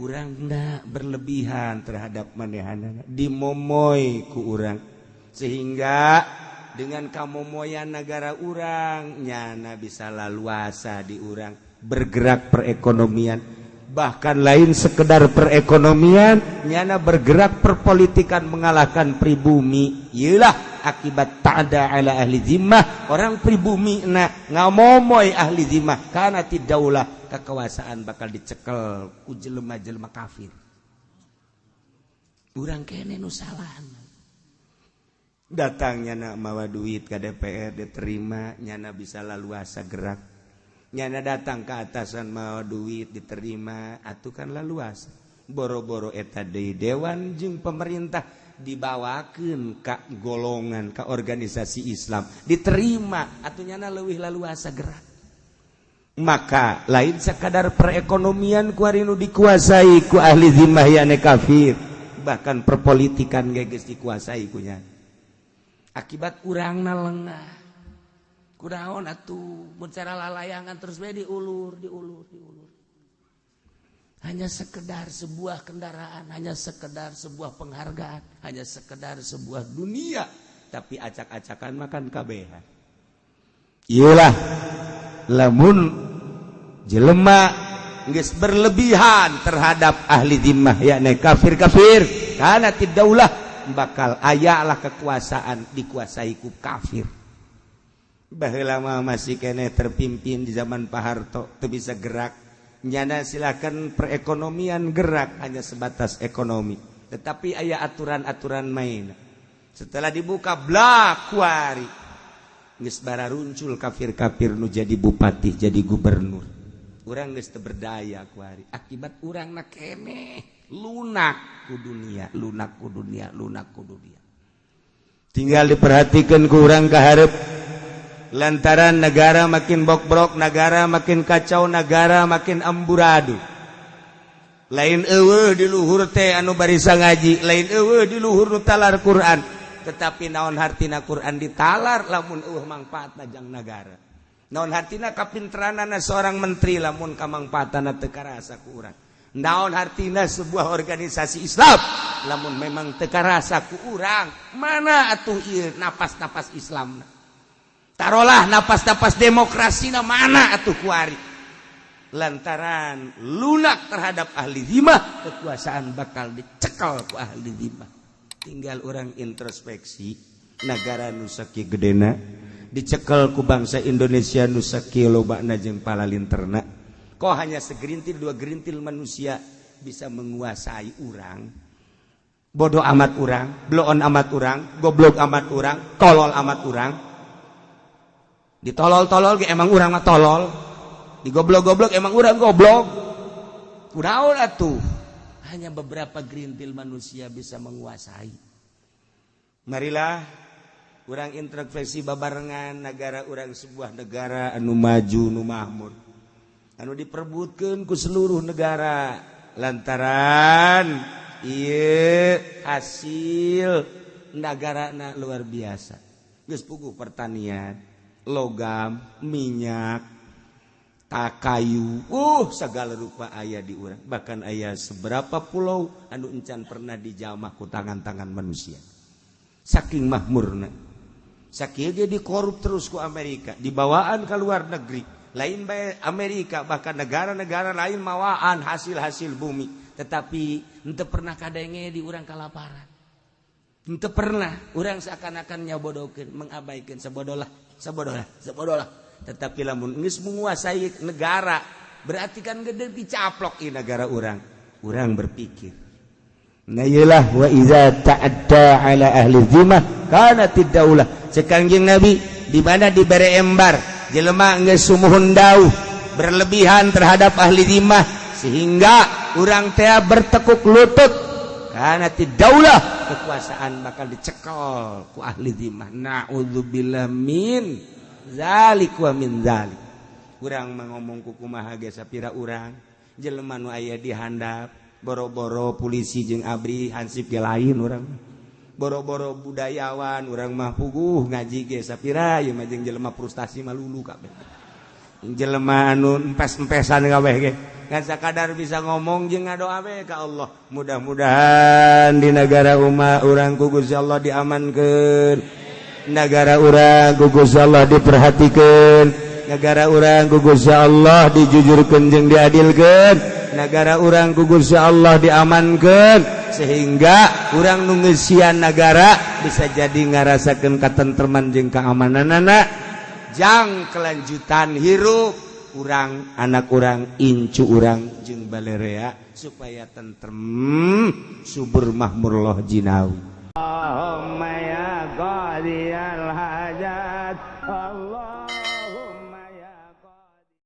urangna berlebihan terhadap manehanana dimomoy ku urang sehingga Dengan kamomoyan negara urang nyana bisa laluasa di urang bergerak perekonomian, bahkan lain sekedar perekonomian, nyana bergerak perpolitikan mengalahkan pribumi. Iyalah akibat ta'da ala ahli zimmah, orang pribumi na ngamomoy ahli zimmah karena tidaulah kekuasaan bakal dicekel ku jelema-jelema kafir. Urang kene nu salah. Datang nyana mawa duit ke DPR diterima, nyana bisa laluasa gerak. Nyana datang ke atasan mawa duit diterima, atuh kan laluasa. Boro-boro eta deui dewan jeung pemerintah dibawakeun ka golongan, ka organisasi Islam diterima, atuh nyana leuwih laluasa gerak. Maka lain sekadar perekonomian ku ari nu dikuasai ku ahli zimmah yane kafir, bahkan perpolitikan ge geus dikuasai ku nya. Akibat urangna lengah. Kunaon atuh mun cara lalayangan terus we diulur, diulur, diulur. Hanya sekedar sebuah kendaraan, hanya sekedar sebuah penghargaan, hanya sekedar sebuah dunia, tapi acak-acakan makan kabehan. Iyalah lamun jelema geus berlebihan terhadap ahli zimmah yakni kafir-kafir, kana tidaulah bakal ayalah kekuasaan dikuasai ku kafir. Baheula mah masih keneh terpimpin di zaman Pak Harto teu bisa gerak. Nyana silakan perekonomian gerak hanya sebatas ekonomi, tetapi aya aturan-aturan main. Setelah dibuka blak kuari geus bararuncul kafir-kafir nu jadi bupati, jadi gubernur. Urang geus teu berdaya kuari akibat urangna keneh lunak ku dunia, lunak ku dunia, lunak ku dunia. Tinggal diperhatikan ku urang ka hareup. Lantaran negara makin bokbrok, negara makin kacau, negara makin amburadul. Lain eueuh di luhur teh anu barisa ngaji, lain eueuh di luhur nu talar Quran, tetapi naon hartina Quran ditalar lamun eueuh mangfaatna jang nagara. Naon hartina kapinteranana seorang menteri lamun kamangfaatana teu karasa ku urang. Naon hartina sebuah organisasi Islam lamun memang teu karasa ku urang. Mana atuh ieu napas-napas Islamna? Tarolah napas-napas demokrasina mana atuh kuari? Lantaran lunak terhadap ahli zimah, kekuasaan bakal dicekel ku ahli zimah. Tinggal orang introspeksi negara nu sakieu gedena dicekel ku bangsa Indonesia nu sakieu lobana jeung palalinterna. Kok hanya segerintil dua gerintil manusia bisa menguasai urang? Bodoh amat urang, bloon amat urang, goblok amat urang, tolol amat urang. Ditolol-tolol ge emang urang mah tolol, digoblok-goblok emang urang goblok. Kunaon atuh? Hanya beberapa gerintil manusia bisa menguasai. Marilah urang introspeksi babarengan negara urang, sebuah negara anu maju, nu makmur, anu diperbutkeun ku seluruh negara lantaran ieu hasil negarana luar biasa. Geus puguh pertanian, logam, minyak, kayu, segala rupa aya di urang. Bahkan aya seberapa pulau anu encan pernah dijamah ku tangan-tangan manusia. Saking makmurna. Sakieu ge dikorup terus ku Amerika, dibawaan ke luar negeri. Lain bae Amerika, bahkan negara-negara lain mawaan hasil-hasil bumi. Tetapi henteu pernah kadenge di urang kalaparan. Henteu pernah urang seakan-akan nyabodokeun, mengabaikan, sabodolah, sabodolah, sabodolah. Tetapi lamun geus menguasai negara, berarti kan gede dicaplok i negara urang. Urang berpikir, nah iyalah wa iza ta'adda ala ahli zimmah kanatid daulah. Cek Kangjeng Nabi di mana dibere embar jelema geus sumuhun dauh berlebihan terhadap ahli zimmah sehingga urang teh bertekuk lutut, kanatid daulah, kekuasaan bakal dicekel ku ahli zimmah. Na'udzubillah min zalik wa min zalik. Urang mah ngomong ku kumaha ge sapira urang jelema nu aya di handap, boro-boro polisi jeung abri hansip ge lain urang, boro-boro budayawan urang mah puguh ngaji ge sapira ieu mah jeung jelema frustasi mah lulu kabeh, jelema anu empes-empesan kabeh ge ngan sakadar bisa ngomong jeung ngadoa we ka Allah. Mudah-mudahan di negara ummah urang ku Gusti Allah diamankeun. Negara urang ku Gusti Allah diperhatikeun, negara urang ku Gusti Allah dijujurkeun jeung diadilkeun, negara urang ku Gusti Allah diamankeun, sehingga urang nu ngeusian negara bisa jadi ngarasakeun katentreman jeung keamananana jang kelanjutan hirup urang, anak urang, incu urang jeung balerea, supaya tentrem, subur, makmur, loh jinawi. Allahumma ya qadiyal hajat Allah.